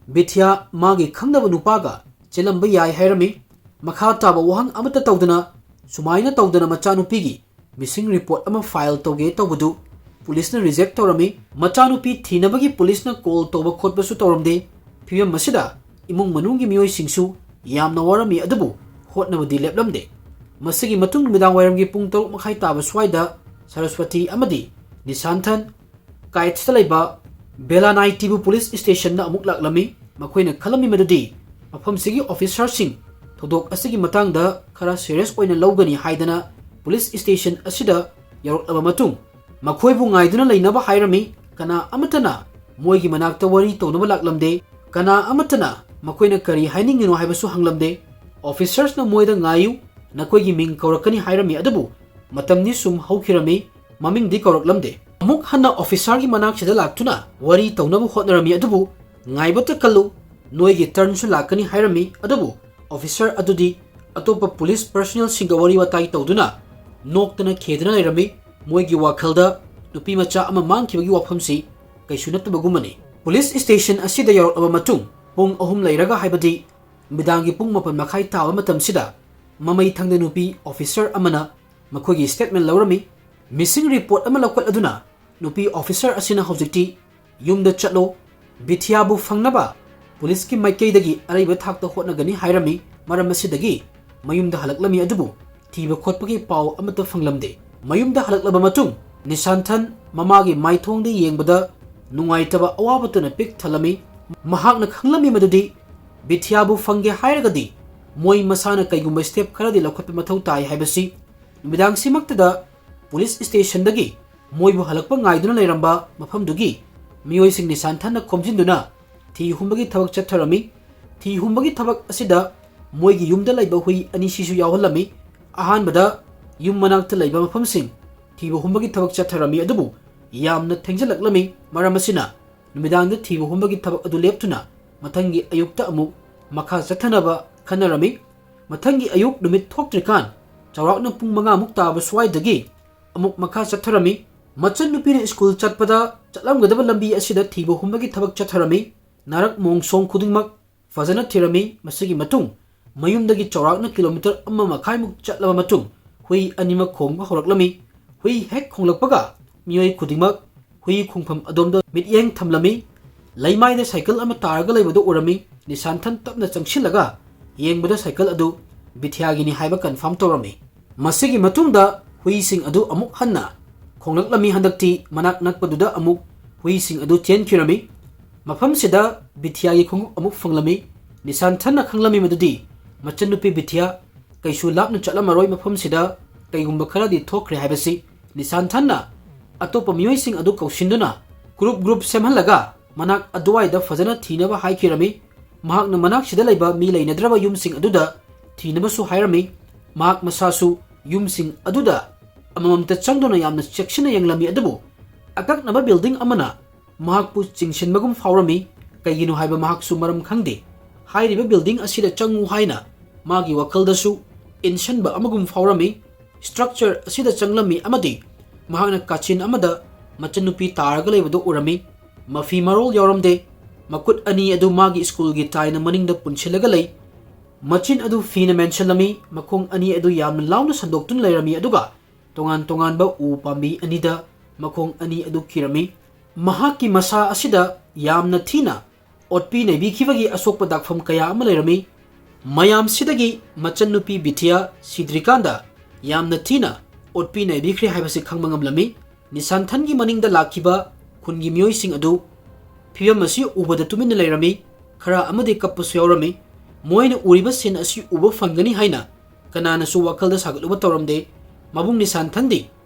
ꯕꯤꯊ꯭ꯌꯥ ꯃꯥꯒꯤ ꯈꯪꯅꯕ ꯅꯨꯄꯥꯒ ꯆꯦꯜꯂꯝꯕ ꯌꯥꯏ ꯍꯥꯏꯔꯝꯃꯤ꯫ ꯃꯈꯥ ꯇꯥꯕ ꯋꯥꯍꯪ ꯑꯃꯠꯇ ꯇꯧꯗꯅ ꯁꯨꯃꯥꯏꯅ ꯇꯧꯗꯅ ꯃꯆꯥꯅꯨꯄꯤꯒꯤ ꯃꯤꯁꯤꯡ ꯔꯤꯄꯣꯔꯠ ꯑꯃ ꯐꯥꯏꯜ ꯇꯧꯒꯦ ꯇꯧꯕꯗꯨ ꯄꯨꯂꯤꯁꯅ ꯔꯤꯖꯦꯛ ꯇꯧꯔꯝꯃꯤ꯫ ꯃꯆꯥꯅꯨꯄꯤ ꯊꯤꯅꯕꯒꯤ ꯄꯨꯂꯤꯁꯅ ꯀꯣꯜ ꯇꯧꯕ ꯈꯣꯠꯄꯁꯨ ꯇꯧꯔꯝꯗꯦ꯫ ꯐꯤꯕꯝ ꯑꯁꯤꯗ ꯏꯃꯨꯡ ꯃꯅꯨꯡꯒꯤ ꯃꯤꯑꯣꯏꯁꯤꯡꯁꯨ ꯌꯥꯝꯅ ꯋꯥꯔꯝꯃꯤ, ꯑꯗꯨꯕꯨ ꯍꯣꯠꯅꯕꯗꯤ ꯂꯦꯞꯂꯝꯗꯦ꯫ ꯃꯁꯤꯒꯤ ꯃꯇꯨꯡ ꯅꯨꯃꯤꯗꯥꯡ ꯋꯥꯏꯔꯝꯒꯤ ꯄꯨꯡ ꯇꯔꯨꯛ ꯃꯈꯥꯏ ꯇꯥꯕ ꯁ꯭ꯋꯥꯏꯗ ꯁꯔꯁꯋꯇꯤ ꯑꯃꯗꯤ ꯅꯤꯁꯥꯟꯊꯟ ꯀꯥꯏꯠꯁꯇ ꯂꯩꯕ ꯕꯦꯂꯥꯅꯥꯏꯇꯤꯕꯨ ꯄꯨꯂꯤꯁ ꯁ꯭ꯇꯦꯁꯟꯗ ꯑꯃꯨꯛ ꯂꯥꯛꯂꯝꯃꯤ꯫ ꯃꯈꯣꯏꯅ ꯈꯜꯂꯝꯃꯤ ꯃꯗꯨꯗꯤ ꯃꯐꯝꯁꯤꯒꯤ ꯑꯣꯐꯤꯁꯔꯁꯤꯡ ꯊꯧꯗꯣꯛ ꯑꯁꯤꯒꯤ ꯃꯇꯥꯡꯗ ꯈꯔ ꯁꯤꯔꯤꯌꯁ ꯑꯣꯏꯅ ꯂꯧꯒꯅꯤ ꯍꯥꯏꯗꯅ ꯄꯨꯂꯤꯁ ꯁ꯭ꯇꯦꯁꯟ ꯑꯁꯤꯗ ꯌꯧꯔꯛꯂꯕ ꯃꯇꯨꯡ ꯃꯈꯣꯏꯕꯨ ꯉꯥꯏꯗꯨꯅ ꯂꯩꯅꯕ ꯍꯥꯏꯔꯝꯃꯤ꯫ ꯀꯅꯥ ꯑꯃꯠꯇꯅ ꯃꯣꯏꯒꯤ ꯃꯅꯥꯛꯇ ꯋꯥꯔꯤ ꯇꯧꯅꯕ ꯂꯥꯛꯂꯝꯗꯦ꯫ ꯀꯅꯥ ꯑꯃꯠꯇꯅ ꯃꯈꯣꯏꯅ ꯀꯔꯤ ꯍꯥꯏꯅꯤꯡꯉꯤꯅꯣ ꯍꯥꯏꯕꯁꯨ ꯍꯪꯂꯝꯗꯦ꯫ ꯑꯣꯐꯤꯁꯔꯁꯅ ꯃꯣꯏꯗ "ꯉꯥꯏꯌꯨ, ꯅꯈꯣꯏꯒꯤ ꯃꯤꯡ ꯀꯧꯔꯛꯀꯅꯤ" ꯍꯥꯏꯔꯝꯃꯤ, ꯑꯗꯨꯕꯨ ꯃꯇꯝꯗꯤ ꯁꯨꯝ ꯍꯧꯈꯤꯔꯝꯃꯤ, ꯃꯃꯤꯡꯗꯤ ꯀꯧꯔꯛꯂꯝꯗꯦ꯫ ꯑꯃꯨꯛ ꯍꯟꯅ ꯑꯣꯐꯤꯁꯔꯒꯤ ꯃꯅꯥꯛꯁꯤꯗ ꯂꯥꯛꯇꯨꯅ ꯋꯥꯔꯤ ꯇꯧꯅꯕ ꯍꯣꯠꯅꯔꯝꯃꯤ, ꯑꯗꯨꯕꯨ "ꯉꯥꯏꯕꯇ ꯀꯜꯂꯨ, ꯅꯣꯏꯒꯤ ꯇꯔꯟꯁꯨ ꯂꯥꯛꯀꯅꯤ" ꯍꯥꯏꯔꯝꯃꯤ꯫ ꯑꯗꯨꯕꯨ ꯑꯣꯐꯤꯁꯔ ꯑꯗꯨꯗꯤ ꯑꯇꯣꯞꯄ ꯄꯨꯂꯤꯁ ꯄꯔꯁꯅꯦꯜꯁꯤꯡꯒ ꯋꯥꯔꯤ ꯋꯥꯇꯥꯏ ꯇꯧꯗꯨꯅ ꯅꯣꯛꯇꯅ ꯈꯦꯗꯨꯅ ꯂꯩꯔꯝꯃꯤ꯫ ꯃꯣꯏꯒꯤ ꯋꯥꯈꯜꯗ ꯅꯨꯄꯤ ꯃꯆꯥ ꯑꯃ ꯃꯥꯡꯈꯤꯕꯒꯤ ꯋꯥꯐꯝꯁꯤ ꯀꯩꯁꯨ ꯅꯠꯇꯕꯒꯨꯝꯕꯅꯤ꯫ ꯄꯨꯂꯤꯁ ꯁ꯭ꯇꯦꯁꯟ ꯑꯁꯤꯗ ꯌꯧꯔꯛꯂꯕ ꯃꯇꯨꯡ ꯄꯨꯡ ꯑꯍꯨꯝ ꯂꯩꯔꯒ, ꯍꯥꯏꯕꯗꯤ ꯅꯨꯃꯤꯗꯥꯡꯒꯤ ꯄꯨꯡ ꯃꯥꯄꯟ ꯃꯈꯥꯏ ꯇꯥꯕ ꯃꯇꯝꯁꯤꯗ ꯃꯃꯩ ꯊꯪꯗ ꯅꯨꯄꯤ ꯑꯣꯐꯤꯁꯔ ꯑꯃꯅ ꯃꯈꯣꯏꯒꯤ ꯁ꯭ꯇꯦꯠꯃꯦꯟ ꯂꯧꯔꯝꯃꯤ꯫ ꯃꯤꯁꯤꯡ ꯔꯤꯄꯣꯔꯠ ꯑꯃ ꯂꯧꯈꯠꯂꯗꯨꯅ ꯅꯨꯄꯤ ꯑꯣꯐꯤꯁꯔ ꯑꯁꯤꯅ ꯍꯧꯖꯤꯛꯇꯤ "ꯌꯨꯝꯗ ꯆꯠꯂꯣ, ꯕꯤꯊꯤꯌꯥꯕꯨ ꯐꯪꯅꯕ ꯄꯨꯂꯤꯁꯀꯤ ꯃꯥꯏꯀꯩꯗꯒꯤ ꯑꯔꯩꯕ ꯊꯥꯛꯇ ꯍꯣꯠꯅꯒꯅꯤ" ꯍꯥꯏꯔꯝꯃꯤ꯫ ꯃꯔꯝ ꯑꯁꯤꯗꯒꯤ ꯃꯌꯨꯝꯗ ꯍꯜꯂꯛꯂꯝꯃꯤ, ꯑꯗꯨꯕꯨ ꯊꯤꯕ ꯈꯣꯠꯄꯒꯤ ꯄꯥꯎ ꯑꯃꯠꯇ ꯐꯪꯂꯝꯗꯦ꯫ ꯃꯌꯨꯝꯗ ꯍꯜꯂꯛꯂꯕ ꯃꯇꯨꯡ ꯅꯤꯁꯥꯟꯊꯟ ꯃꯃꯥꯒꯤ ꯃꯥꯏꯊꯣꯡꯗ ꯌꯦꯡꯕꯗ ꯅꯨꯡꯉꯥꯏꯇꯕ ꯑꯋꯥꯕꯇꯅ ꯄꯤꯛ ꯊꯜꯂꯝꯃꯤ꯫ ꯃꯍꯥꯛꯅ ꯈꯪꯂꯝꯃꯤ ꯃꯗꯨꯗꯤ ꯕꯤꯊꯤꯌꯥꯕꯨ ꯐꯪꯒꯦ ꯍꯥꯏꯔꯒꯗꯤ ꯃꯣꯏ ꯃꯁꯥꯅ ꯀꯩꯒꯨꯝꯕ ꯁ꯭ꯇꯦꯞ ꯈꯔꯗꯤ ꯂꯧꯈꯠꯄ ꯃꯊꯧ ꯇꯥꯏ ꯍꯥꯏꯕꯁꯤ꯫ ꯅꯨꯃꯤꯗꯥꯡꯁꯤꯃꯛꯇꯗ ꯄꯨꯂꯤꯁ ꯁ꯭ꯇꯦꯁꯟꯗꯒꯤ ꯃꯣꯏꯕꯨ ꯍꯜꯂꯛꯄ ꯉꯥꯏꯗꯨꯅ ꯂꯩꯔꯝꯕ ꯃꯐꯝꯗꯨꯒꯤ ꯃꯤꯑꯣꯏꯁꯤꯡ ꯅꯤꯁꯥꯟꯊꯟꯅ ꯈꯣꯝꯖꯤꯟꯗꯨꯅ ꯊꯤ ꯍꯨꯝꯕꯒꯤ ꯊꯕꯛ ꯆꯠꯊꯔꯝꯃꯤ꯫ ꯊꯤ ꯍꯨꯝꯕꯒꯤ ꯊꯕꯛ ꯑꯁꯤꯗ ꯃꯣꯏꯒꯤ ꯌꯨꯝꯗ ꯂꯩꯕ ꯍꯨꯏ ꯑꯅꯤꯁꯤꯁꯨ ꯌꯥꯎꯍꯜꯂꯝꯃꯤ꯫ ꯑꯍꯥꯟꯕꯗ ꯌꯨꯝ ꯃꯅꯥꯛꯇ ꯂꯩꯕ ꯃꯐꯝꯁꯤꯡ ꯊꯤꯕ ꯍꯨꯝꯕꯒꯤ ꯊꯕꯛ ꯆꯠꯊꯔꯝꯃꯤ꯫ ꯑꯗꯨꯕꯨ ꯌꯥꯝꯅ ꯊꯦꯡꯖꯤꯜꯂꯛꯂꯝꯃꯤ꯫ ꯃꯔꯝ ꯑꯁꯤꯅ ꯅꯨꯃꯤꯗꯥꯡꯗ ꯊꯤꯕ ꯍꯨꯝꯕꯒꯤ ꯊꯕꯛ ꯑꯗꯨ ꯂꯦꯞꯇꯨꯅ ꯃꯊꯪꯒꯤ ꯑꯌꯨꯛꯇ ꯑꯃꯨꯛ ꯃꯈꯥ ꯆꯠꯊꯅꯕ ꯈꯟꯅꯔꯝꯃꯤ꯫ ꯃꯊꯪꯒꯤ ꯑꯌꯨꯛ ꯅꯨꯃꯤꯠ ꯊꯣꯛꯇ꯭ꯔꯤꯀꯥꯟ ꯆꯥꯎꯔꯥꯛꯅ ꯄꯨꯡ ꯃꯉꯥꯃꯨꯛ ꯇꯥꯕ ꯁ꯭ꯋꯥꯏꯗꯒꯤ ꯑꯃꯨꯛ ꯃꯈꯥ ꯆꯠꯊꯔꯝꯃꯤ꯫ ꯃꯆꯟꯅꯨꯄꯤꯅ ꯁ꯭ꯀꯨꯜ ꯆꯠꯄꯗ ꯆꯠꯂꯝꯒꯗꯕ ꯂꯝꯕꯤ ꯑꯁꯤꯗ ꯊꯤꯕ ꯍꯨꯝꯕꯒꯤ ꯊꯕꯛ ꯆꯠꯊꯔꯝꯃꯤ꯫ ꯅꯥꯔꯛ ꯃꯣꯡꯁꯣꯡ ꯈꯨꯗꯤꯡꯃꯛ ꯐꯖꯅ ꯊꯤꯔꯝꯃꯤ꯫ ꯃꯁꯤꯒꯤ ꯃꯇꯨꯡ ꯃꯌꯨꯝꯗꯒꯤ ꯆꯥꯎꯔꯥꯛꯅ ꯀꯤꯂꯣꯃꯤꯇꯔ ꯑꯃ ꯃꯈꯥꯏꯃꯨꯛ ꯆꯠꯂꯕ ꯃꯇꯨꯡ ꯍꯨꯏ ꯑꯅꯤꯃꯛ ꯈꯣꯡꯕ ꯍꯧꯔꯛꯂꯝꯃꯤ꯫ ꯍꯨꯏ ꯍꯦꯛ ꯈꯣꯡꯂꯛꯄꯒ ꯃꯤꯑꯣꯏ ꯈꯨꯗꯤꯡꯃꯛ ꯍꯨꯏ ꯈꯣꯡꯐꯝ ꯑꯗꯣꯝꯗ ꯃꯤꯠꯌꯦꯡ ꯊꯝꯂꯝꯃꯤ꯫ ꯂꯩꯃꯥꯏꯗ ꯁꯥꯏꯀꯜ ꯑꯃ ꯇꯥꯔꯒ ꯂꯩꯕꯗꯨ ꯎꯔꯝꯃꯤ꯫ ꯅꯤꯁꯥꯟꯊꯟ ꯇꯞꯅ ꯆꯪꯁꯤꯜꯂꯒ ꯌꯦꯡꯕꯗ ꯁꯥꯏꯀꯜ ꯑꯗꯨ ꯕꯤꯊꯤꯌꯥꯒꯤꯅꯤ ꯍꯥꯏꯕ ꯀꯟꯐꯥꯔꯝ ꯇꯧꯔꯝꯃꯤ꯫ ꯃꯁꯤꯒꯤ ꯃꯇꯨꯡꯗ ꯍꯨꯏꯁꯤꯡ ꯑꯗꯨ ꯑꯃꯨꯛ ꯍꯟꯅ ꯈꯣꯡꯂꯛꯂꯝꯃꯤ꯫ ꯍꯟꯗꯛꯇꯤ ꯃꯅꯥꯛ ꯅꯛꯄꯗꯨꯗ ꯑꯃꯨꯛ ꯍꯨꯏꯁꯤꯡ ꯑꯗꯨ ꯆꯦꯟꯈꯤꯔꯝꯃꯤ꯫ ꯃꯐꯝꯁꯤꯗ ꯕꯤꯊꯤꯌꯥꯒꯤ ꯈꯣꯡꯎꯞ ꯑꯃꯨꯛ ꯐꯪꯂꯝꯃꯤ꯫ ꯅꯤꯁꯥꯟꯊꯟꯅ ꯈꯪꯂꯝꯃꯤ ꯃꯗꯨꯗꯤ ꯃꯆꯟꯅꯨꯄꯤ ꯕꯤꯊꯤꯌꯥ ꯀꯩꯁꯨ ꯂꯥꯞꯅ ꯆꯠꯂꯝꯃꯔꯣꯏ, ꯃꯐꯝꯁꯤꯗ ꯀꯩꯒꯨꯝꯕ ꯈꯔꯗꯤ ꯊꯣꯛꯈ꯭ꯔꯦ ꯍꯥꯏꯕꯁꯤ꯫ ꯅꯤꯁꯥꯟꯊꯟꯅ ꯑꯇꯣꯞꯄ ꯃꯤꯑꯣꯏꯁꯤꯡ ꯑꯗꯨ ꯀꯧꯁꯤꯟꯗꯨꯅ ꯒ꯭ꯔꯨꯞ ꯒ꯭ꯔꯨꯞ ꯁꯦꯝꯍꯜꯂꯒ ꯃꯅꯥꯛ ꯑꯗꯨꯋꯥꯏꯗ ꯐꯖꯅ ꯊꯤꯅꯕ ꯍꯥꯏꯈꯤꯔꯝꯃꯤ꯫ ꯃꯍꯥꯛꯅ ꯃꯅꯥꯛꯁꯤꯗ ꯂꯩꯕ ꯃꯤ ꯂꯩꯅꯗ꯭ꯔꯕ ꯌꯨꯝꯁꯤꯡ ꯑꯗꯨꯗ ꯊꯤꯅꯕꯁꯨ ꯍꯥꯏꯔꯝꯃꯤ꯫ ꯃꯍꯥꯛ ꯃꯁꯥꯁꯨ ꯌꯨꯝꯁꯤꯡ ꯑꯗꯨꯗ ꯑꯃꯃꯝꯇ ꯆꯪꯗꯨꯅ ꯌꯥꯝꯅ ꯆꯦꯛꯁꯤꯟꯅ ꯌꯦꯡꯂꯝꯃꯤ꯫ ꯑꯗꯨꯕꯨ ꯑꯀꯛꯅꯕ ꯕꯤꯜꯗꯤꯡ ꯑꯃꯅ ꯃꯍꯥꯛꯄꯨ ꯆꯤꯡꯁꯤꯟꯕꯒꯨꯝ ꯐꯥꯎꯔꯝꯃꯤ꯫ ꯀꯩꯒꯤꯅꯣ ꯍꯥꯏꯕ ꯃꯍꯥꯛꯁꯨ ꯃꯔꯝ ꯈꯪꯗꯦ꯫ ꯍꯥꯏꯔꯤꯕ ꯕꯤꯜꯗꯤꯡ ꯑꯁꯤꯗ ꯆꯪꯉꯨ ꯍꯥꯏꯅ ꯃꯥꯒꯤ ꯋꯥꯈꯜꯗꯁꯨ ꯏꯟꯁꯤꯟꯕ ꯑꯃꯒꯨꯝ ꯐꯥꯎꯔꯝꯃꯤ꯫ ꯁ꯭ꯇ꯭ꯔꯛꯆꯔ ꯑꯁꯤꯗ ꯆꯪꯂꯝꯃꯤ ꯑꯃꯗꯤ ꯃꯍꯥꯛꯅ ꯀꯥꯆꯤꯟ ꯑꯃꯗ ꯃꯆꯟꯅꯨꯄꯤ ꯇꯥꯔꯒ ꯂꯩꯕꯗꯨ ꯎꯔꯝꯃꯤ꯫ ꯃꯐꯤ ꯃꯔꯣꯜ ꯌꯥꯎꯔꯝꯗꯦ꯫ ꯃꯈꯨꯠ ꯑꯅꯤ ꯑꯗꯨ ꯃꯥꯒꯤ ꯁ꯭ꯀꯨꯜꯒꯤ ꯇꯥꯏꯅ ꯃꯅꯤꯡꯗ ꯄꯨꯟꯁꯤꯜꯂꯒ ꯂꯩ꯫ ꯃꯆꯤꯟ ꯑꯗꯨ ꯐꯤꯅ ꯃꯦꯟꯁꯤꯜꯂꯝꯃꯤ꯫ ꯃꯈꯣꯡ ꯑꯅꯤ ꯑꯗꯨ ꯌꯥꯝꯅ ꯂꯥꯎꯅ ꯁꯟꯗꯣꯛꯇꯨꯅ ꯂꯩꯔꯝꯃꯤ, ꯑꯗꯨꯒ ꯇꯣꯉꯥꯟ ꯇꯣꯉꯥꯟꯕ ꯎ ꯄꯥꯝꯕꯤ ꯑꯅꯤꯗ ꯃꯈꯣꯡ ꯑꯅꯤ ꯑꯗꯨ ꯀꯤꯔꯝꯃꯤ꯫ ꯃꯍꯥꯛꯀꯤ ꯃꯁꯥ ꯑꯁꯤꯗ ꯌꯥꯝꯅ ꯊꯤꯅ ꯑꯣꯠꯄꯤ ꯅꯩꯕꯤꯈꯤꯕꯒꯤ ꯑꯁꯣꯛꯄ ꯗꯥꯛꯐꯝ ꯀꯌꯥ ꯑꯃ ꯂꯩꯔꯝꯃꯤ꯫ ꯃꯌꯥꯝꯁꯤꯗꯒꯤ ꯃꯆꯟꯅꯨꯄꯤ ꯕꯤꯊꯤꯌꯥ ꯁꯤꯗ꯭ꯔꯤꯀꯥꯟꯗ ꯌꯥꯝꯅ ꯊꯤꯅ ꯑꯣꯠꯄꯤ ꯅꯩꯕꯤꯈ꯭ꯔꯦ ꯍꯥꯏꯕꯁꯤ ꯈꯪꯕ ꯉꯝꯂꯝꯃꯤ꯫ ꯅꯤꯁꯥꯟꯊꯟꯒꯤ ꯃꯅꯤꯡꯗ ꯂꯥꯛꯈꯤꯕ ꯈꯨꯟꯒꯤ ꯃꯤꯑꯣꯏꯁꯤꯡ ꯑꯗꯨ ꯐꯤꯚꯝ ꯑꯁꯤ ꯎꯕꯗ ꯇꯨꯃꯤꯟꯅ ꯂꯩꯔꯝꯃꯤ꯫ ꯈꯔ ꯑꯃꯗꯤ ꯀꯞꯄꯁꯨ ꯌꯥꯎꯔꯝꯃꯤ꯫ ꯃꯣꯏꯅ ꯎꯔꯤꯕ ꯁꯤꯟ ꯑꯁꯤ ꯎꯕ ꯐꯪꯒꯅꯤ ꯍꯥꯏꯅ ꯀꯅꯥꯅꯁꯨ ꯋꯥꯈꯜꯗ ꯁꯥꯒꯠꯂꯨꯕ ꯇꯧꯔꯝꯗꯦ꯫ ꯃꯕꯨꯡ ꯅꯤꯁꯥꯟꯊꯟꯗꯤ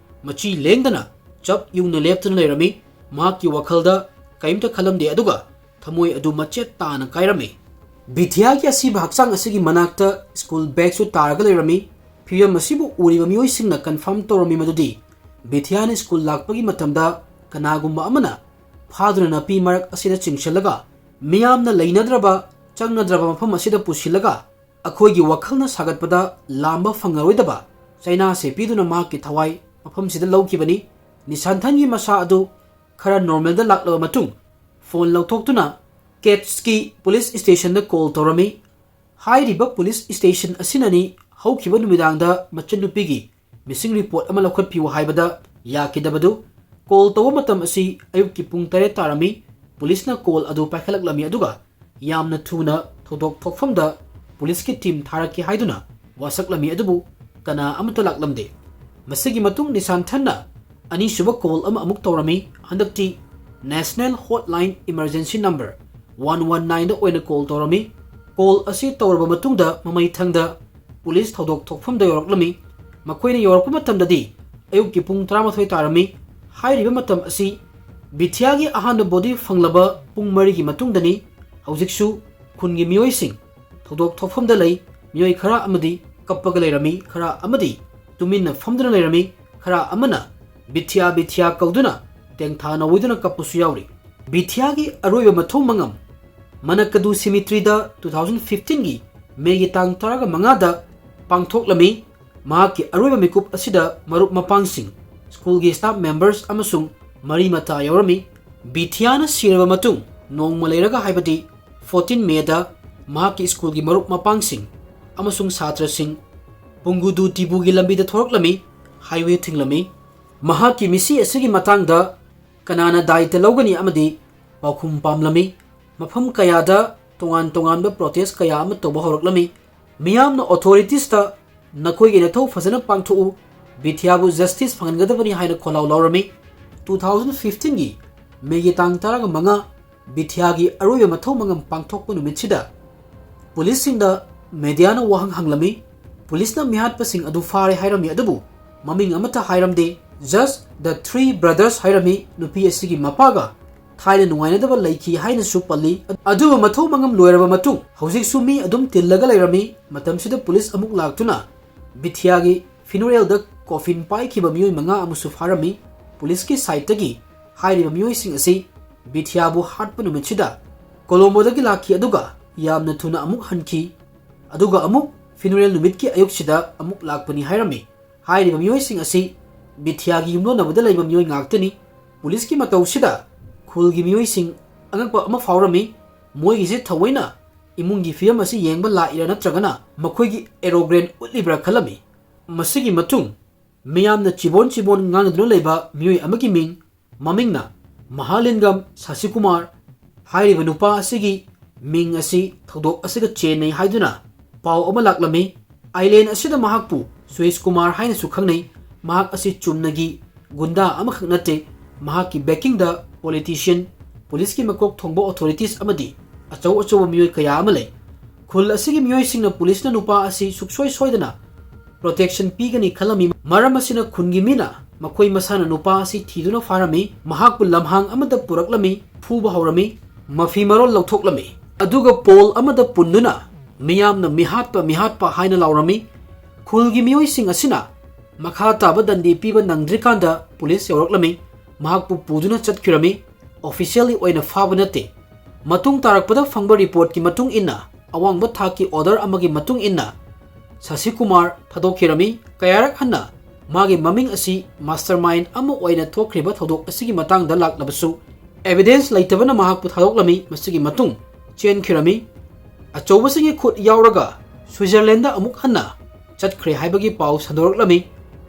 ꯃꯆꯤ ꯂꯦꯡꯗꯅ ꯆꯞ ꯌꯨꯡꯅ ꯂꯦꯞꯇꯨꯅ ꯂꯩꯔꯝꯃꯤ꯫ ꯃꯍꯥꯛꯀꯤ ꯋꯥꯈꯜꯗ ꯀꯔꯤꯝꯇ ꯈꯜꯂꯝꯗꯦ, ꯑꯗꯨꯒ ꯊꯃꯣꯏ ꯑꯗꯨ ꯃꯆꯦꯠ ꯇꯥꯅ ꯀꯥꯏꯔꯝꯃꯤ꯫ ꯕꯤꯊꯤꯌꯥꯒꯤ ꯑꯁꯤꯕ ꯍꯛꯆꯥꯡ ꯑꯁꯤꯒꯤ ꯃꯅꯥꯛꯇ ꯁ꯭ꯀꯨꯜ ꯕꯦꯒꯁꯨ ꯇꯥꯔꯒ ꯂꯩꯔꯝꯃꯤ꯫ ꯐꯤꯚꯝ ꯑꯁꯤꯕꯨ ꯎꯔꯤꯕ ꯃꯤꯑꯣꯏꯁꯤꯡꯅ ꯀꯟꯐꯥꯔꯝ ꯇꯧꯔꯝꯃꯤ ꯃꯗꯨꯗꯤ ꯕꯤꯊꯤꯌꯥꯅ ꯁ꯭ꯀꯨꯜ ꯂꯥꯛꯄꯒꯤ ꯃꯇꯝꯗ ꯀꯅꯥꯒꯨꯝꯕ ꯑꯃꯅ ꯐꯥꯗꯨꯅ ꯅꯥꯄꯤ ꯃꯔꯛ ꯑꯁꯤꯗ ꯆꯤꯡꯁꯤꯜꯂꯒ ꯃꯤꯌꯥꯝꯅ ꯂꯩꯅꯗ꯭ꯔꯕ, ꯆꯪꯅꯗ꯭ꯔꯕ ꯃꯐꯝ ꯑꯁꯤꯗ ꯄꯨꯁꯤꯜꯂꯒ ꯑꯩꯈꯣꯏꯒꯤ ꯋꯥꯈꯜꯅ ꯁꯥꯒꯠꯄꯗ ꯂꯥꯝꯕ ꯐꯪꯉꯔꯣꯏꯗꯕ ꯆꯩꯅꯥꯁꯦ ꯄꯤꯗꯨꯅ ꯃꯍꯥꯛꯀꯤ ꯊꯋꯥꯏ ꯃꯐꯝꯁꯤꯗ ꯂꯧꯈꯤꯕꯅꯤ꯫ ꯅꯤꯁꯥꯟꯊꯟꯒꯤ ꯃꯁꯥ ꯑꯗꯨ ꯈꯔ ꯅꯣꯔꯃꯦꯜꯗ ꯂꯥꯛꯂꯕ ꯃꯇꯨꯡ ꯐꯣꯟ ꯂꯧꯊꯣꯛꯇꯨꯅ ꯀꯦꯠꯁꯀꯤ ꯄꯨꯂꯤꯁ ꯁ꯭ꯇꯦꯁꯟꯗ ꯀꯣꯜ ꯇꯧꯔꯝꯃꯤ꯫ ꯍꯥꯏꯔꯤꯕ ꯄꯨꯂꯤꯁ ꯁ꯭ꯇꯦꯁꯟ ꯑꯁꯤꯅꯅꯤ ꯍꯧꯈꯤꯕ ꯅꯨꯃꯤꯗꯥꯡꯗ ꯃꯆꯟꯅꯨꯄꯤꯒꯤ ꯃꯤꯁꯤꯡ ꯔꯤꯄꯣꯔꯠ ꯑꯃ ꯂꯧꯈꯠꯄꯤꯌꯨ ꯍꯥꯏꯕꯗ ꯌꯥꯈꯤꯗꯕꯗꯨ꯫ ꯀꯣꯜ ꯇꯧꯕ ꯃꯇꯝ ꯑꯁꯤ ꯑꯌꯨꯛꯀꯤ ꯄꯨꯡ ꯇꯔꯦꯠ ꯇꯥꯔꯝꯃꯤ꯫ ꯄꯨꯂꯤꯁꯅ ꯀꯣꯜ ꯑꯗꯨ ꯄꯥꯏꯈꯠꯂꯛꯂꯝꯃꯤ, ꯑꯗꯨꯒ ꯌꯥꯝꯅ ꯊꯨꯅ ꯊꯧꯗꯣꯛ ꯊꯣꯛꯐꯝꯗ ꯄꯨꯂꯤꯁꯀꯤ ꯇꯤꯝ ꯊꯥꯔꯛꯀꯦ ꯍꯥꯏꯗꯨꯅ ꯋꯥꯁꯛꯂꯝꯃꯤ, ꯑꯗꯨꯕꯨ ꯀꯅꯥ ꯑꯃꯠꯇ ꯂꯥꯛꯂꯝꯗꯦ꯫ ꯃꯁꯤꯒꯤ ꯃꯇꯨꯡ ꯅꯤꯁꯥꯟꯊꯟꯅ ꯑꯅꯤꯁꯨꯕ ꯀꯣꯜ ꯑꯃ ꯑꯃꯨꯛ ꯇꯧꯔꯝꯃꯤ꯫ ꯍꯟꯗꯛꯇꯤ National Hotline Emergency Number one one nine ꯗ ꯑꯣꯏꯅ ꯀꯣꯜ ꯇꯧꯔꯝꯃꯤ꯫ ꯀꯣꯜ ꯑꯁꯤ ꯇꯧꯔꯕ ꯃꯇꯨꯡꯗ ꯃꯃꯩꯊꯪꯗ ꯄꯨꯂꯤꯁ ꯊꯧꯗꯣꯛ ꯊꯣꯛꯐꯝꯗ ꯌꯧꯔꯛꯂꯝꯃꯤ꯫ ꯃꯈꯣꯏꯅ ꯌꯧꯔꯛꯄ ꯃꯇꯝꯗꯗꯤ ꯑꯌꯨꯛꯀꯤ ꯄꯨꯡ ꯇꯔꯥꯃꯥꯊꯣꯏ ꯇꯥꯔꯝꯃꯤ꯫ ꯍꯥꯏꯔꯤꯕ ꯃꯇꯝ ꯑꯁꯤ ꯕꯤꯊꯤꯌꯥꯒꯤ ꯑꯍꯥꯟꯕ ꯕꯣꯗꯤ ꯐꯪꯂꯕ ꯄꯨꯡ ꯃꯔꯤꯒꯤ ꯃꯇꯨꯡꯗꯅꯤ꯫ ꯍꯧꯖꯤꯛꯁꯨ ꯈꯨꯟꯒꯤ ꯃꯤꯑꯣꯏꯁꯤꯡ ꯊꯧꯗꯣꯛ ꯊꯣꯛꯐꯝꯗ ꯂꯩ꯫ ꯃꯤꯑꯣꯏ ꯈꯔ ꯑꯃꯗꯤ ꯀꯞꯄꯒ ꯂꯩꯔꯝꯃꯤ, ꯈꯔ ꯑꯃꯗꯤ ꯇꯨꯃꯤꯟꯅ ꯐꯝꯗꯨꯅ ꯂꯩꯔꯝꯃꯤ, ꯈꯔ ꯑꯃꯅ "ꯕꯤꯊꯤꯌꯥ, ꯕꯤꯊꯤꯌꯥ" ꯀꯧꯗꯨꯅ ꯇꯦꯡꯊꯥ ꯅꯧꯏꯗꯨꯅ ꯀꯞꯄꯁꯨ ꯌꯥꯎꯔꯤ꯫ ꯕꯤꯊꯤꯌꯥꯒꯤ ꯑꯔꯣꯏꯕ ꯃꯊꯧ ꯃꯉꯝ ꯃꯅꯀꯗꯨ ꯁꯤꯃꯤꯇ꯭ꯔꯤꯗ two thousand fifteen ꯒꯤ ꯃꯦꯒꯤ ꯇꯥꯡ ꯇꯔꯥꯃꯉꯥꯗ ꯄꯥꯡꯊꯣꯛꯂꯝꯃꯤ꯫ ꯃꯍꯥꯛꯀꯤ ꯑꯔꯣꯏꯕ ꯃꯤꯀꯨꯞ ꯑꯁꯤꯗ ꯃꯔꯨꯞ ꯃꯄꯥꯡꯁꯤꯡ, ꯁ꯭ꯀꯨꯜꯒꯤ ꯁ꯭ꯇꯥꯐ ꯃꯦꯝꯕꯔꯁ ꯑꯃꯁꯨꯡ ꯃꯔꯤ ꯃꯇꯥ ꯌꯥꯎꯔꯝꯃꯤ꯫ ꯕꯤꯊꯤꯌꯥꯅ ꯁꯤꯔꯕ ꯃꯇꯨꯡ ꯅꯣꯡꯃ ꯂꯩꯔꯒ, ꯍꯥꯏꯕꯗꯤ fourteen ꯃꯦꯗ, ꯃꯍꯥꯛꯀꯤ ꯁ꯭ꯀꯨꯜꯒꯤ ꯃꯔꯨꯞ ꯃꯄꯥꯡꯁꯤꯡ ꯑꯃꯁꯨꯡ ꯁꯥꯇ꯭ꯔꯁꯤꯡ ꯄꯨꯡꯒꯨꯗꯨ ꯇꯤꯕꯨꯒꯤ ꯂꯝꯕꯤꯗ ꯊꯣꯔꯛꯂꯝꯃꯤ, ꯍꯥꯏꯋꯦ ꯊꯤꯡꯂꯝꯃꯤ꯫ ꯃꯍꯥꯛꯀꯤ ꯃꯤꯁꯤ ꯑꯁꯤꯒꯤ ꯃꯇꯥꯡꯗ ꯀꯅꯥꯅ ꯗꯥꯏꯇ ꯂꯧꯒꯅꯤ ꯑꯃꯗꯤ ꯄꯥꯎꯈꯨꯝ ꯄꯥꯝꯂꯝꯃꯤ꯫ ꯃꯐꯝ ꯀꯌꯥꯗ ꯇꯣꯉꯥꯟ ꯇꯣꯉꯥꯟꯕ ꯄ꯭ꯔꯣꯇꯦꯁ ꯀꯌꯥ ꯑꯃ ꯇꯧꯕ ꯍꯧꯔꯛꯂꯝꯃꯤ꯫ ꯃꯤꯌꯥꯝꯅ ꯑꯣꯊꯣꯔꯤꯇꯤꯁꯇ "ꯅꯈꯣꯏꯒꯤ ꯅꯊꯧ ꯐꯖꯅ ꯄꯥꯡꯊꯣꯛꯎ, ꯕꯤꯊꯤꯌꯥꯕꯨ ꯖꯁꯇꯤꯁ ꯐꯪꯍꯟꯒꯗꯕꯅꯤ" ꯍꯥꯏꯅ ꯈꯣꯜꯂꯥꯎ ꯂꯥꯎꯔꯝꯃꯤ꯫ Two thousand fifteen ꯒꯤ ꯃꯦꯒꯤ ꯇꯥꯡ ꯇꯔꯥꯃꯉꯥ, ꯕꯤꯊꯤꯌꯥꯒꯤ ꯑꯔꯣꯏꯕ ꯃꯊꯧ ꯃꯉꯝ ꯄꯥꯡꯊꯣꯛꯄ ꯅꯨꯃꯤꯠꯁꯤꯗ ꯄꯨꯂꯤꯁꯁꯤꯡꯗ ꯃꯦꯗꯤꯌꯥꯅ ꯋꯥꯍꯪ ꯍꯪꯂꯝꯃꯤ꯫ ꯄꯨꯂꯤꯁꯅ ꯃꯤꯍꯥꯠꯄꯁꯤꯡ ꯑꯗꯨ ꯐꯥꯔꯦ ꯍꯥꯏꯔꯝꯃꯤ, ꯑꯗꯨꯕꯨ ꯃꯃꯤꯡ ꯑꯃꯠꯇ ꯍꯥꯏꯔꯝꯗꯦ꯫ Just the three brothers ꯍꯥꯏꯔꯝꯃꯤ꯫ ꯅꯨꯄꯤ ꯑꯁꯤꯒꯤ ꯃꯄꯥꯒ ꯊꯥꯏꯅ ꯅꯨꯡꯉꯥꯏꯅꯗꯕ ꯂꯩꯈꯤ ꯍꯥꯏꯅꯁꯨ ꯄꯜꯂꯤ꯫ ꯑꯗꯨꯕꯨ ꯃꯊꯧ ꯃꯉꯝ ꯂꯣꯏꯔꯕ ꯃꯇꯨꯡ ꯍꯧꯖꯤꯛꯁꯨ ꯃꯤ ꯑꯗꯨꯝ ꯇꯤꯜꯂꯒ ꯂꯩꯔꯝꯃꯤ꯫ ꯃꯇꯝꯁꯤꯗ ꯄꯨꯂꯤꯁ ꯑꯃꯨꯛ ꯂꯥꯛꯇꯨꯅ ꯕꯤꯊꯤꯌꯥꯒꯤ ꯐꯤꯅꯨꯔꯦꯜꯗ coffin ꯄꯥꯏꯈꯤꯕ ꯃꯤꯑꯣꯏ ꯃꯉꯥ ꯑꯃꯁꯨ ꯐꯥꯔꯝꯃꯤ꯫ ꯄꯨꯂꯤꯁꯀꯤ ꯁꯥꯏꯠꯇꯒꯤ ꯍꯥꯏꯔꯤꯕ ꯃꯤꯑꯣꯏꯁꯤꯡ ꯑꯁꯤ ꯕꯤꯊꯤꯌꯥꯕꯨ ꯍꯥꯠꯄ ꯅꯨꯃꯤꯠꯁꯤꯗ ꯀꯣꯂꯣꯝꯕꯣꯗꯒꯤ ꯂꯥꯛꯈꯤ, ꯑꯗꯨꯒ ꯌꯥꯝꯅ ꯊꯨꯅ ꯑꯃꯨꯛ ꯍꯟꯈꯤ, ꯑꯗꯨꯒ ꯑꯃꯨꯛ funeral ꯅꯨꯃꯤꯠꯀꯤ ꯑꯌꯨꯛꯁꯤꯗ ꯑꯃꯨꯛ ꯂꯥꯛꯄꯅꯤ ꯍꯥꯏꯔꯝꯃꯤ꯫ ꯍꯥꯏꯔꯤꯕ ꯃꯤꯑꯣꯏꯁꯤꯡ ꯑꯁꯤ ꯕꯤꯊꯤꯌꯥꯒꯤ ꯌꯨꯝꯂꯣꯟꯅꯕꯗ ꯂꯩꯕ ꯃꯤꯑꯣꯏ ꯉꯥꯛꯇꯅꯤ꯫ ꯄꯨꯂꯤꯁꯀꯤ ꯃꯇꯧꯁꯤꯗ ꯈꯨꯜꯒꯤ ꯃꯤꯑꯣꯏꯁꯤꯡ ꯑꯉꯛꯄ ꯑꯃ ꯐꯥꯎꯔꯝꯃꯤ꯫ ꯃꯣꯏꯒꯤꯁꯦ ꯊꯑꯣꯏꯅ ꯏꯃꯨꯡꯒꯤ ꯐꯤꯕꯝ ꯑꯁꯤ ꯌꯦꯡꯕ ꯂꯥꯛꯏꯔꯥ ꯅꯠꯇ꯭ꯔꯒꯅ ꯃꯈꯣꯏꯒꯤ arrogant ꯎꯠꯂꯤꯕ꯭ꯔꯥ ꯈꯜꯂꯝꯃꯤ꯫ ꯃꯁꯤꯒꯤ ꯃꯇꯨꯡ ꯃꯤꯌꯥꯝꯅ ꯆꯤꯕꯣꯟ ꯆꯤꯕꯣꯟ ꯉꯥꯡꯅꯗꯨꯅ ꯂꯩꯕ ꯃꯤꯑꯣꯏ ꯑꯃꯒꯤ ꯃꯤꯡ, ꯃꯃꯤꯡꯅ ꯃꯍꯥꯂꯤꯡꯒꯝ ꯁꯥꯁꯤꯀꯨꯃꯥꯔ ꯍꯥꯏꯔꯤꯕ ꯅꯨꯄꯥ ꯑꯁꯤꯒꯤ ꯃꯤꯡ ꯑꯁꯤ ꯊꯧꯗꯣꯛ ꯑꯁꯤꯒ ꯆꯦꯟꯅꯩ ꯍꯥꯏꯗꯨꯅ ꯄꯥꯎ ꯑꯃ ꯂꯥꯛꯂꯝꯃꯤ꯫ ꯑꯥꯏꯂꯦꯟ ꯑꯁꯤꯗ ꯃꯍꯥꯛꯄꯨ ꯁꯨꯔꯦꯁ ꯀꯨꯃꯥꯔ ꯍꯥꯏꯅꯁꯨ ꯈꯪꯅꯩ꯫ ꯃꯍꯥꯛ ꯑꯁꯤ ꯆꯨꯝꯅꯒꯤ ꯒꯨꯟꯗꯥ ꯑꯃꯈꯛ ꯅꯠꯇꯦ꯫ ꯃꯍꯥꯛꯀꯤ backingꯗ politician, ꯄꯨꯂꯤꯁꯀꯤ ꯃꯀꯣꯛ ꯊꯣꯡꯕ authorities ꯑꯃꯗꯤ ꯑꯆꯧ ꯑꯆꯧꯕ ꯃꯤꯑꯣꯏ ꯀꯌꯥ ꯑꯃ ꯂꯩ꯫ ꯈꯨꯜ ꯑꯁꯤꯒꯤ ꯃꯤꯑꯣꯏꯁꯤꯡꯅ ꯄꯨꯂꯤꯁꯅ ꯅꯨꯄꯥ ꯑꯁꯤ ꯁꯨꯛꯁꯣꯏ ꯁꯣꯏꯗꯅ protection ꯄꯤꯒꯅꯤ ꯈꯜꯂꯝꯃꯤ꯫ ꯃꯔꯝ ꯑꯁꯤꯅ ꯈꯨꯟꯒꯤ ꯃꯤꯅ ꯃꯈꯣꯏ ꯃꯁꯥꯅ ꯅꯨꯄꯥ ꯑꯁꯤ ꯊꯤꯗꯨꯅ ꯐꯥꯔꯝꯃꯤ, ꯃꯍꯥꯛꯄꯨ ꯂꯝꯍꯥꯡ ꯑꯃꯗ ꯄꯨꯔꯛꯂꯝꯃꯤ, ꯐꯨꯕ ꯍꯧꯔꯝꯃꯤ, ꯃꯐꯤ ꯃꯔꯣꯜ ꯂꯧꯊꯣꯛꯂꯝꯃꯤ꯫ ꯑꯗꯨꯒ ꯄꯣꯜ ꯑꯃꯗ ꯄꯨꯟꯗꯨꯅ ꯃꯤꯌꯥꯝꯅ "ꯃꯤꯍꯥꯠꯄ, ꯃꯤꯍꯥꯠꯄ" ꯍꯥꯏꯅ ꯂꯥꯎꯔꯝꯃꯤ꯫ ꯈꯨꯜꯒꯤ ꯃꯤꯑꯣꯏꯁꯤꯡ ꯑꯁꯤꯅ ꯃꯈꯥ ꯇꯥꯕ ꯗꯟꯗꯤ ꯄꯤꯕ ꯅꯪꯗ꯭ꯔꯤꯀꯥꯟꯗ ꯄꯨꯂꯤꯁ ꯌꯧꯔꯛꯂꯝꯃꯤ, ꯃꯍꯥꯛꯄꯨ ꯄꯨꯗꯨꯅ ꯆꯠꯈꯤꯔꯝꯃꯤ꯫ Officially ꯑꯣꯏꯅ ꯐꯥꯕ ꯅꯠꯇꯦ꯫ ꯃꯇꯨꯡ ꯇꯥꯔꯛꯄꯗ ꯐꯪꯕ reportꯀꯤ ꯃꯇꯨꯡ ꯏꯟꯅ, ꯑꯋꯥꯡꯕ ꯊꯥꯛꯀꯤ order ꯑꯃꯒꯤ ꯃꯇꯨꯡ ꯏꯟꯅ ꯁꯥꯁꯤꯀꯨꯃꯥꯔ ꯊꯥꯗꯣꯛꯈꯤꯔꯝꯃꯤ꯫ ꯀꯌꯥꯔꯛ ꯍꯟꯅ ꯃꯥꯒꯤ ꯃꯃꯤꯡ ꯑꯁꯤ mastermind ꯑꯃ ꯑꯣꯏꯅ ꯊꯣꯛꯈ꯭ꯔꯤꯕ ꯊꯧꯗꯣꯛ ꯑꯁꯤꯒꯤ ꯃꯇꯥꯡꯗ ꯂꯥꯛꯂꯕꯁꯨ, evidence ꯂꯩꯇꯕꯅ ꯃꯍꯥꯛꯄꯨ ꯊꯥꯗꯣꯛꯂꯝꯃꯤ꯫ ꯃꯁꯤꯒꯤ ꯃꯇꯨꯡ ꯆꯦꯟꯈꯤꯔꯝꯃꯤ꯫ ꯑꯆꯧꯕꯁꯤꯡꯒꯤ ꯈꯨꯠ ꯌꯥꯎꯔꯒ ꯁ꯭ꯋꯤꯖꯔꯂꯦꯟꯗ ꯑꯃꯨꯛ ꯍꯟꯅ ꯆꯠꯈ꯭ꯔꯦ ꯍꯥꯏꯕꯒꯤ ꯄꯥꯎ ꯁꯟꯗꯣꯔꯛꯂꯝꯃꯤ꯫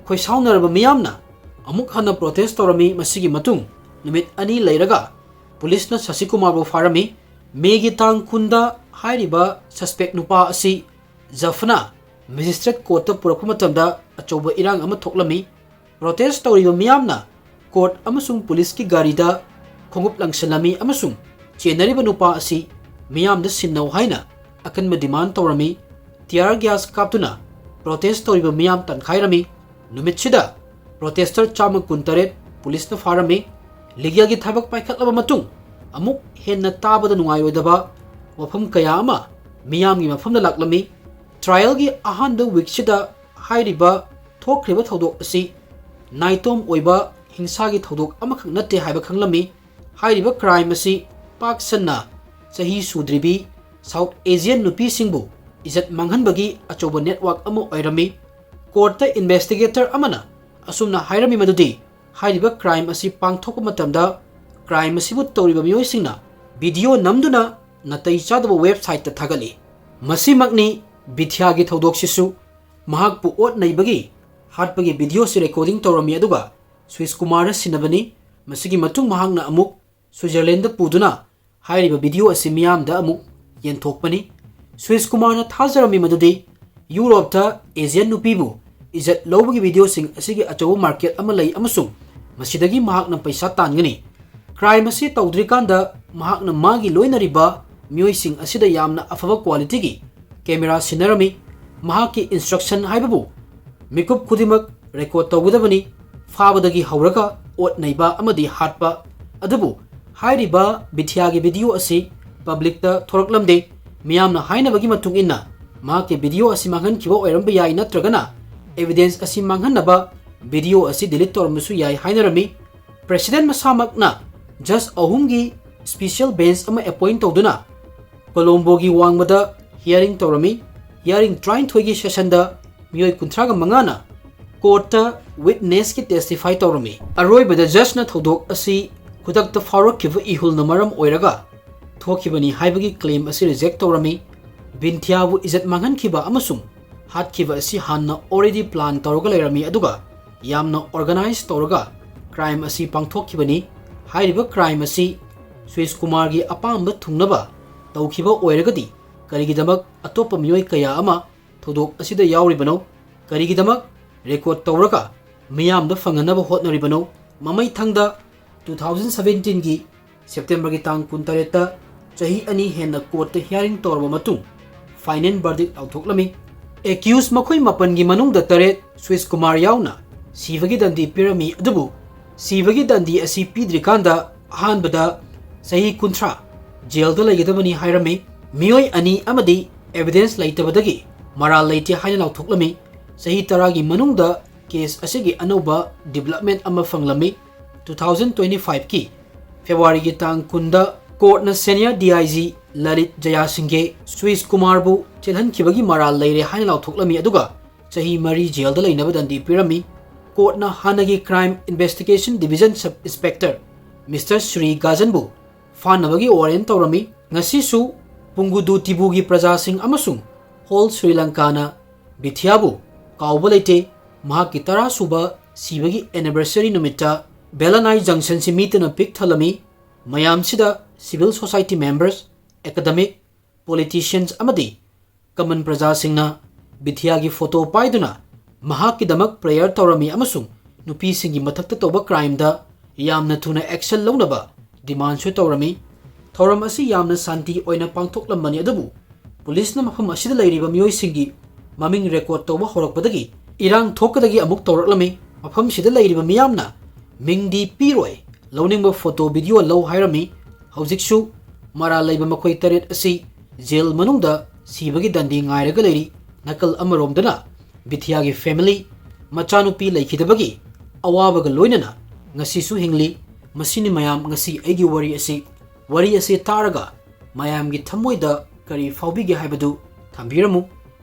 ꯈꯣꯏꯁꯥꯎꯅꯔꯕ ꯃꯤꯌꯥꯝꯅ ꯑꯃꯨꯛ ꯍꯟꯅ protest ꯇꯧꯔꯝꯃꯤ꯫ ꯃꯁꯤꯒꯤ ꯃꯇꯨꯡ ꯅꯨꯃꯤꯠ ꯑꯅꯤ ꯂꯩꯔꯒ ꯄꯨꯂꯤꯁꯅ ꯁꯥꯁꯤꯀꯨꯃꯥꯔꯕꯨ ꯐꯥꯔꯝꯃꯤ꯫ ꯃꯦꯒꯤ ꯇꯥꯡ ꯀꯨꯟꯗ ꯍꯥꯏꯔꯤꯕ suspect ꯅꯨꯄꯥ ꯑꯁꯤ ꯖꯐꯅꯥ magistrate courtꯇ ꯄꯨꯔꯛꯄ ꯃꯇꯝꯗ ꯑꯆꯧꯕ ꯏꯔꯥꯡ ꯑꯃ ꯊꯣꯛꯂꯝꯃꯤ꯫ Protest ꯇꯧꯔꯤꯕ ꯃꯤꯌꯥꯝꯅ court ꯑꯃꯁꯨꯡ ꯄꯨꯂꯤꯁꯀꯤ ꯒꯥꯔꯤꯗ ꯈꯣꯡꯎꯞ ꯂꯪꯁꯤꯜꯂꯝꯃꯤ ꯑꯃꯁꯨꯡ ꯆꯦꯟꯅꯔꯤꯕ ꯅꯨꯄꯥ ꯑꯁꯤ ꯃꯤꯌꯥꯝꯗ ꯁꯤꯟꯅꯧ ꯍꯥꯏꯅ ꯑꯀꯟꯕ demand ꯇꯧꯔꯝꯃꯤ꯫ Tear gas ꯀꯥꯞꯇꯨꯅ protest ꯇꯧꯔꯤꯕ ꯃꯤꯌꯥꯝ ꯇꯥꯟꯈꯥꯏꯔꯝꯃꯤ꯫ ꯅꯨꯃꯤꯠꯁꯤꯗ protester ꯆꯥꯝꯃ ꯀꯨꯟꯇꯔꯦꯠ ꯄꯨꯂꯤꯁꯅ ꯐꯥꯔꯝꯃꯤ꯫ Legalꯒꯤ ꯊꯕꯛ ꯄꯥꯏꯈꯠꯂꯕ ꯃꯇꯨꯡ ꯑꯃꯨꯛ ꯍꯦꯟꯅ ꯇꯥꯕꯗ ꯅꯨꯡꯉꯥꯏꯔꯣꯏꯗꯕ ꯋꯥꯐꯝ ꯀꯌꯥ ꯑꯃ ꯃꯤꯌꯥꯝꯒꯤ ꯃꯐꯝꯗ ꯂꯥꯛꯂꯝꯃꯤ꯫ Trialꯒꯤ ꯑꯍꯥꯟꯕ weekꯁꯤꯗ ꯍꯥꯏꯔꯤꯕ ꯊꯣꯛꯈ꯭ꯔꯤꯕ ꯊꯧꯗꯣꯛ ꯑꯁꯤ ꯅꯥꯏꯇꯣꯝ ꯑꯣꯏꯕ ꯍꯤꯡꯁꯥꯒꯤ ꯊꯧꯗꯣꯛ ꯑꯃꯈꯛ ꯅꯠꯇꯦ ꯍꯥꯏꯕ ꯈꯪꯂꯝꯃꯤ꯫ ꯍꯥꯏꯔꯤꯕ crime ꯑꯁꯤ ꯄꯥꯛ ꯁꯟꯅ ꯆꯍꯤ ꯁꯨꯗ꯭ꯔꯤꯕꯤ South Asian ꯅꯨꯄꯤꯁꯤꯡꯕꯨ ꯏꯖꯠ ꯃꯥꯡꯍꯟꯕꯒꯤ ꯑꯆꯧꯕ network ꯑꯃ ꯑꯣꯏꯔꯝꯃꯤ꯫ Courtꯇ investigator ꯑꯃꯅ ꯑꯁꯨꯝꯅ ꯍꯥꯏꯔꯝꯃꯤ ꯃꯗꯨꯗꯤ, ꯍꯥꯏꯔꯤꯕ crime ꯑꯁꯤ ꯄꯥꯡꯊꯣꯛꯄ ꯃꯇꯝꯗ crime ꯑꯁꯤꯕꯨ ꯇꯧꯔꯤꯕ ꯃꯤꯑꯣꯏꯁꯤꯡꯅ video ꯅꯝꯗꯨꯅ ꯅꯥꯇꯩ ꯆꯥꯗꯕ websiteꯇ ꯊꯥꯒꯠꯂꯤ꯫ ꯃꯁꯤꯃꯛꯅꯤ ꯕꯤꯊ꯭ꯌꯥꯒꯤ ꯊꯧꯗꯣꯛꯁꯤꯁꯨ꯫ ꯃꯍꯥꯛꯄꯨ ꯑꯣꯠ ꯅꯩꯕꯒꯤ ꯍꯥꯠꯄꯒꯤ video ꯑꯁꯤ recording ꯇꯧꯔꯝꯃꯤ, ꯑꯗꯨꯒ ꯁꯨꯏꯁ ꯀꯨꯃꯥꯔꯗ ꯁꯤꯟꯅꯕꯅꯤ꯫ ꯃꯁꯤꯒꯤ ꯃꯇꯨꯡ ꯃꯍꯥꯛꯅ ꯑꯃꯨꯛ Switzerlandꯗ ꯄꯨꯗꯨꯅ ꯍꯥꯏꯔꯤꯕ video ꯑꯁꯤ ꯃꯤꯌꯥꯝꯗ ꯑꯃꯨꯛ ꯌꯦꯟꯊꯣꯛꯄꯅꯤ꯫ ꯁꯨꯏꯁ ꯀꯨꯃꯥꯔꯅ ꯊꯥꯖꯔꯝꯃꯤ ꯃꯗꯨꯗꯤ Europeꯇ Asian ꯅꯨꯄꯤꯕꯨ ꯏꯖꯠ ꯂꯧꯕꯒꯤ videoꯁꯤꯡ ꯑꯁꯤꯒꯤ ꯑꯆꯧꯕ market ꯑꯃ ꯂꯩ ꯑꯃꯁꯨꯡ ꯃꯁꯤꯗꯒꯤ ꯃꯍꯥꯛꯅ ꯄꯩꯁꯥ ꯇꯥꯟꯒꯅꯤ꯫ Crime ꯑꯁꯤ ꯇꯧꯗ꯭ꯔꯤꯀꯥꯟꯗ ꯃꯍꯥꯛꯅ ꯃꯥꯒꯤ ꯂꯣꯏꯅꯔꯤꯕ ꯃꯤꯑꯣꯏꯁꯤꯡ ꯑꯁꯤꯗ ꯌꯥꯝꯅ ꯑꯐꯕ qualityꯒꯤ camera ꯁꯤꯟꯅꯔꯝꯃꯤ꯫ ꯃꯍꯥꯛꯀꯤ instruction ꯍꯥꯏꯕꯕꯨ ꯃꯤꯀꯨꯞ ꯈꯨꯗꯤꯡꯃꯛ record ꯇꯧꯒꯗꯕꯅꯤ, ꯐꯥꯕꯗꯒꯤ ꯍꯧꯔꯒ ꯑꯣꯠ ꯅꯩꯕ ꯑꯃꯗꯤ ꯍꯥꯠꯄ꯫ ꯑꯗꯨꯕꯨ ꯍꯥꯏꯔꯤꯕ ꯕꯤꯊ꯭ꯌꯥꯒꯤ video ꯑꯁꯤ publicꯇ ꯊꯣꯔꯛꯂꯝꯗꯦ꯫ ꯃꯤꯌꯥꯝꯅ ꯍꯥꯏꯅꯕꯒꯤ ꯃꯇꯨꯡ ꯏꯟꯅ, ꯃꯍꯥꯛꯀꯤ video ꯑꯁꯤ ꯃꯥꯡꯍꯟꯈꯤꯕ ꯑꯣꯏꯔꯝꯕ ꯌꯥꯏ, ꯅꯠꯇ꯭ꯔꯒꯅ evidence ꯑꯁꯤ ꯃꯥꯡꯍꯟꯅꯕ video ꯑꯁꯤ delete ꯇꯧꯔꯝꯕꯁꯨ ꯌꯥꯏ ꯍꯥꯏꯅꯔꯝꯃꯤ꯫ President ꯃꯁꯥꯃꯛꯅ judge ꯑꯍꯨꯝꯒꯤ special bench ꯑꯃ appoint ꯇꯧꯗꯨꯅ Colomboꯒꯤ ꯋꯥꯡꯃꯗ hearing ꯇꯧꯔꯝꯃꯤ꯫ Hearing ꯇꯔꯥꯅꯤꯊꯣꯏꯒꯤ sessionꯗ ꯃꯤꯑꯣꯏ ꯀꯨꯟꯊ꯭ꯔꯥꯒ ꯃꯉꯥꯅ courtꯇ witnessꯀꯤ testify ꯇꯧꯔꯝꯃꯤ꯫ ꯑꯔꯣꯏꯕꯗ judgeꯅ ꯊꯧꯗꯣꯛ ꯑꯁꯤ ꯈꯨꯗꯛꯇ ꯐꯥꯎꯔꯛꯈꯤꯕ ꯏꯍꯨꯜꯅ ꯃꯔꯝ ꯑꯣꯏꯔꯒ ꯊꯣꯛꯈꯤꯕꯅꯤ ꯍꯥꯏꯕꯒꯤ claim ꯑꯁꯤ reject ꯇꯧꯔꯝꯃꯤ꯫ ꯕꯤꯟꯊꯤꯌꯥꯕꯨ ꯏꯖꯠ ꯃꯥꯡꯍꯟꯈꯤꯕ ꯑꯃꯁꯨꯡ ꯍꯥꯠꯈꯤꯕ ꯑꯁꯤ ꯍꯥꯟꯅ already plan ꯇꯧꯔꯒ ꯂꯩꯔꯝꯃꯤ, ꯑꯗꯨꯒ ꯌꯥꯝꯅ organize ꯇꯧꯔꯒ crime ꯑꯁꯤ ꯄꯥꯡꯊꯣꯛꯈꯤꯕꯅꯤ꯫ ꯍꯥꯏꯔꯤꯕ crime ꯑꯁꯤ ꯁꯨꯏꯁ ꯀꯨꯃꯥꯔꯒꯤ ꯑꯄꯥꯝꯕ ꯊꯨꯡꯅꯕ ꯇꯧꯈꯤꯕ ꯑꯣꯏꯔꯒꯗꯤ ꯀꯔꯤꯒꯤꯗꯃꯛ ꯑꯇꯣꯞꯄ ꯃꯤꯑꯣꯏ ꯀꯌꯥ ꯑꯃ ꯊꯧꯗꯣꯛ ꯑꯁꯤꯗ ꯌꯥꯎꯔꯤꯕꯅꯣ? ꯀꯔꯤꯒꯤꯗꯃꯛ record ꯇꯧꯔꯒ ꯃꯤꯌꯥꯝꯗ ꯐꯪꯍꯟꯅꯕ ꯍꯣꯠꯅꯔꯤꯕꯅꯣ? ꯃꯃꯩꯊꯪꯗ two thousand seventeenꯒꯤ Septemberꯒꯤ ꯇꯥꯡ ꯀꯨꯟꯇꯔꯦꯠꯇ ꯆꯍꯤ ꯑꯅꯤ ꯍꯦꯟꯅ courtꯇ hearing ꯇꯧꯔꯕ ꯃꯇꯨꯡ final verdict ꯂꯥꯎꯊꯣꯛꯂꯝꯃꯤ꯫ Accused ꯃꯈꯣꯏ ꯃꯥꯄꯟꯒꯤ ꯃꯅꯨꯡꯗ ꯇꯔꯦꯠ, ꯁꯨꯏꯁ ꯀꯨꯃꯥꯔ ꯌꯥꯎꯅ, ꯁꯤꯕꯒꯤ ꯗꯟꯗꯤ ꯄꯤꯔꯝꯃꯤ, ꯑꯗꯨꯕꯨ ꯁꯤꯕꯒꯤ ꯗꯟꯗꯤ ꯑꯁꯤ ꯄꯤꯗ꯭ꯔꯤꯀꯥꯟꯗ ꯑꯍꯥꯟꯕꯗ ꯆꯍꯤ ꯀꯨꯟꯊ꯭ꯔꯥ jailꯗ ꯂꯩꯒꯗꯕꯅꯤ ꯍꯥꯏꯔꯝꯃꯤ꯫ ꯃꯤꯑꯣꯏ ꯑꯅꯤ ꯑꯃꯗꯤ evidence ꯂꯩꯇꯕꯗꯒꯤ ꯃꯔꯥꯜ ꯂꯩꯇꯦ ꯍꯥꯏꯅ ꯂꯥꯎꯊꯣꯛꯂꯝꯃꯤ꯫ ꯆꯍꯤ ꯇꯔꯥꯒꯤ ꯃꯅꯨꯡꯗ case ꯑꯁꯤꯒꯤ ꯑꯅꯧꯕ development ꯑꯃ ꯐꯪꯂꯝꯃꯤ꯫ Two thousand twenty five ꯀꯤ February ꯒꯤ ꯇꯥꯡ ꯀꯨꯟꯗ court ꯅ senior D I G Lalit ꯖꯌꯥꯁꯤꯡꯒꯦ ꯁꯨꯏꯁ ꯀꯨꯃꯥꯔꯕꯨ ꯆꯦꯜꯍꯟꯈꯤꯕꯒꯤ ꯃꯔꯥꯜ ꯂꯩꯔꯦ ꯍꯥꯏꯅ ꯂꯥꯎꯊꯣꯛꯂꯝꯃꯤ, ꯑꯗꯨꯒ ꯆꯍꯤ ꯃꯔꯤ jail ꯗ ꯂꯩꯅꯕ ꯗꯟꯗꯤ ꯄꯤꯔꯝꯃꯤ꯫ Court ꯅ ꯍꯥꯟꯅꯒꯤ Crime Investigation Division Sub Inspector Mister Shri ꯒꯥꯖꯟꯕꯨ ꯐꯥꯅꯕꯒꯤ warrant ꯇꯧꯔꯝꯃꯤ꯫ ꯉꯁꯤꯁꯨ ꯄꯨꯡꯒꯨꯗꯨ ꯇꯤꯕꯨꯒꯤ ꯄ꯭ꯔꯖꯥꯁꯤꯡ ꯑꯃꯁꯨꯡ whole ꯁ꯭ꯔꯤ ꯂꯪꯀꯥꯅ ꯕꯤꯊꯤꯌꯥꯕꯨ ꯀꯥꯎꯕ ꯂꯩꯇꯦ꯫ ꯃꯍꯥꯛꯀꯤ ꯇꯔꯥ ꯁꯨꯕ ꯁꯤꯕꯒꯤ anniversary ꯅꯨꯃꯤꯠꯇ ꯕꯦꯂꯥꯅꯥꯏ junction ꯁꯤ ꯃꯤ ꯇꯤꯟꯅ ꯄꯤꯛ ꯊꯜꯂꯝꯃꯤ꯫ ꯃꯌꯥꯝꯁꯤꯗ civil society members, academic, politicians ꯑꯃꯗꯤ common ꯄ꯭ꯔꯖꯥꯁꯤꯡꯅ ꯕꯤꯊꯤꯌꯥꯒꯤ photo ꯄꯥꯏꯗꯨꯅ ꯃꯍꯥꯛꯀꯤꯗꯃꯛ prayer ꯇꯧꯔꯝꯃꯤ ꯑꯃꯁꯨꯡ ꯅꯨꯄꯤꯁꯤꯡꯒꯤ ꯃꯊꯛꯇ ꯇꯧꯕ crime ꯗ ꯌꯥꯝꯅ ꯊꯨꯅ action ꯂꯧꯅꯕ demand ꯁꯨ ꯇꯧꯔꯝꯃꯤ꯫ ꯊꯧꯔꯝ ꯑꯁꯤ ꯌꯥꯝꯅ ꯁꯥꯟꯇꯤ ꯑꯣꯏꯅ ꯄꯥꯡꯊꯣꯛꯂꯝꯕꯅꯤ, ꯑꯗꯨꯕꯨ police ꯅ ꯃꯐꯝ ꯑꯁꯤꯗ ꯂꯩꯔꯤꯕ ꯃꯤꯑꯣꯏꯁꯤꯡꯒꯤ ꯃꯃꯤꯡ record ꯇꯧꯕ ꯍꯧꯔꯛꯄꯗꯒꯤ ꯏꯔꯥꯡ ꯊꯣꯛꯀꯗꯒꯤ ꯑꯃꯨꯛ ꯇꯧꯔꯛꯂꯝꯃꯤ꯫ ꯃꯐꯝꯁꯤꯗ ꯂꯩꯔꯤꯕ ꯃꯤꯌꯥꯝꯅ ꯃꯤꯡꯗꯤ ꯄꯤꯔꯣꯏ, ꯂꯧꯅꯤꯡꯕ photo video ꯂꯧ ꯍꯥꯏꯔꯝꯃꯤ꯫ ꯍꯧꯖꯤꯛꯁꯨ ꯃꯔꯥꯜ ꯂꯩꯕ ꯃꯈꯣꯏ ꯇꯔꯦꯠ ꯑꯁꯤ jail ꯃꯅꯨꯡꯗ ꯁꯤꯕꯒꯤ ꯗꯟꯗꯤ ꯉꯥꯏꯔꯒ ꯂꯩꯔꯤ꯫ ꯅꯥꯀꯜ ꯑꯃꯔꯣꯝꯗꯅ ꯕꯤꯊꯤꯌꯥꯒꯤ family, ꯃꯆꯥꯅꯨꯄꯤ ꯂꯩꯈꯤꯗꯕꯒꯤ ꯑꯋꯥꯕꯒ ꯂꯣꯏꯅꯅ ꯉꯁꯤꯁꯨ ꯍꯤꯡꯂꯤ꯫ ꯃꯁꯤꯅꯤ ꯃꯌꯥꯝ ꯉꯁꯤ ꯑꯩꯒꯤ ꯋꯥꯔꯤ ꯑꯁꯤ꯫ ꯋꯥꯔꯤ ꯑꯁꯤ ꯇꯥꯔꯒ ꯃꯌꯥꯝꯒꯤ ꯊꯃꯣꯏꯗ ꯀꯔꯤ ꯐꯥꯎꯕꯤꯒꯦ ꯍꯥꯏꯕꯗꯨ ꯊꯝꯕꯤꯔꯝꯃꯨ꯫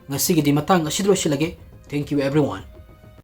ꯉꯁꯤꯒꯤꯗꯤ ꯃꯇꯥꯡ ꯑꯁꯤꯗ ꯂꯣꯏꯁꯤꯜꯂꯒꯦ꯫ Thank you everyone.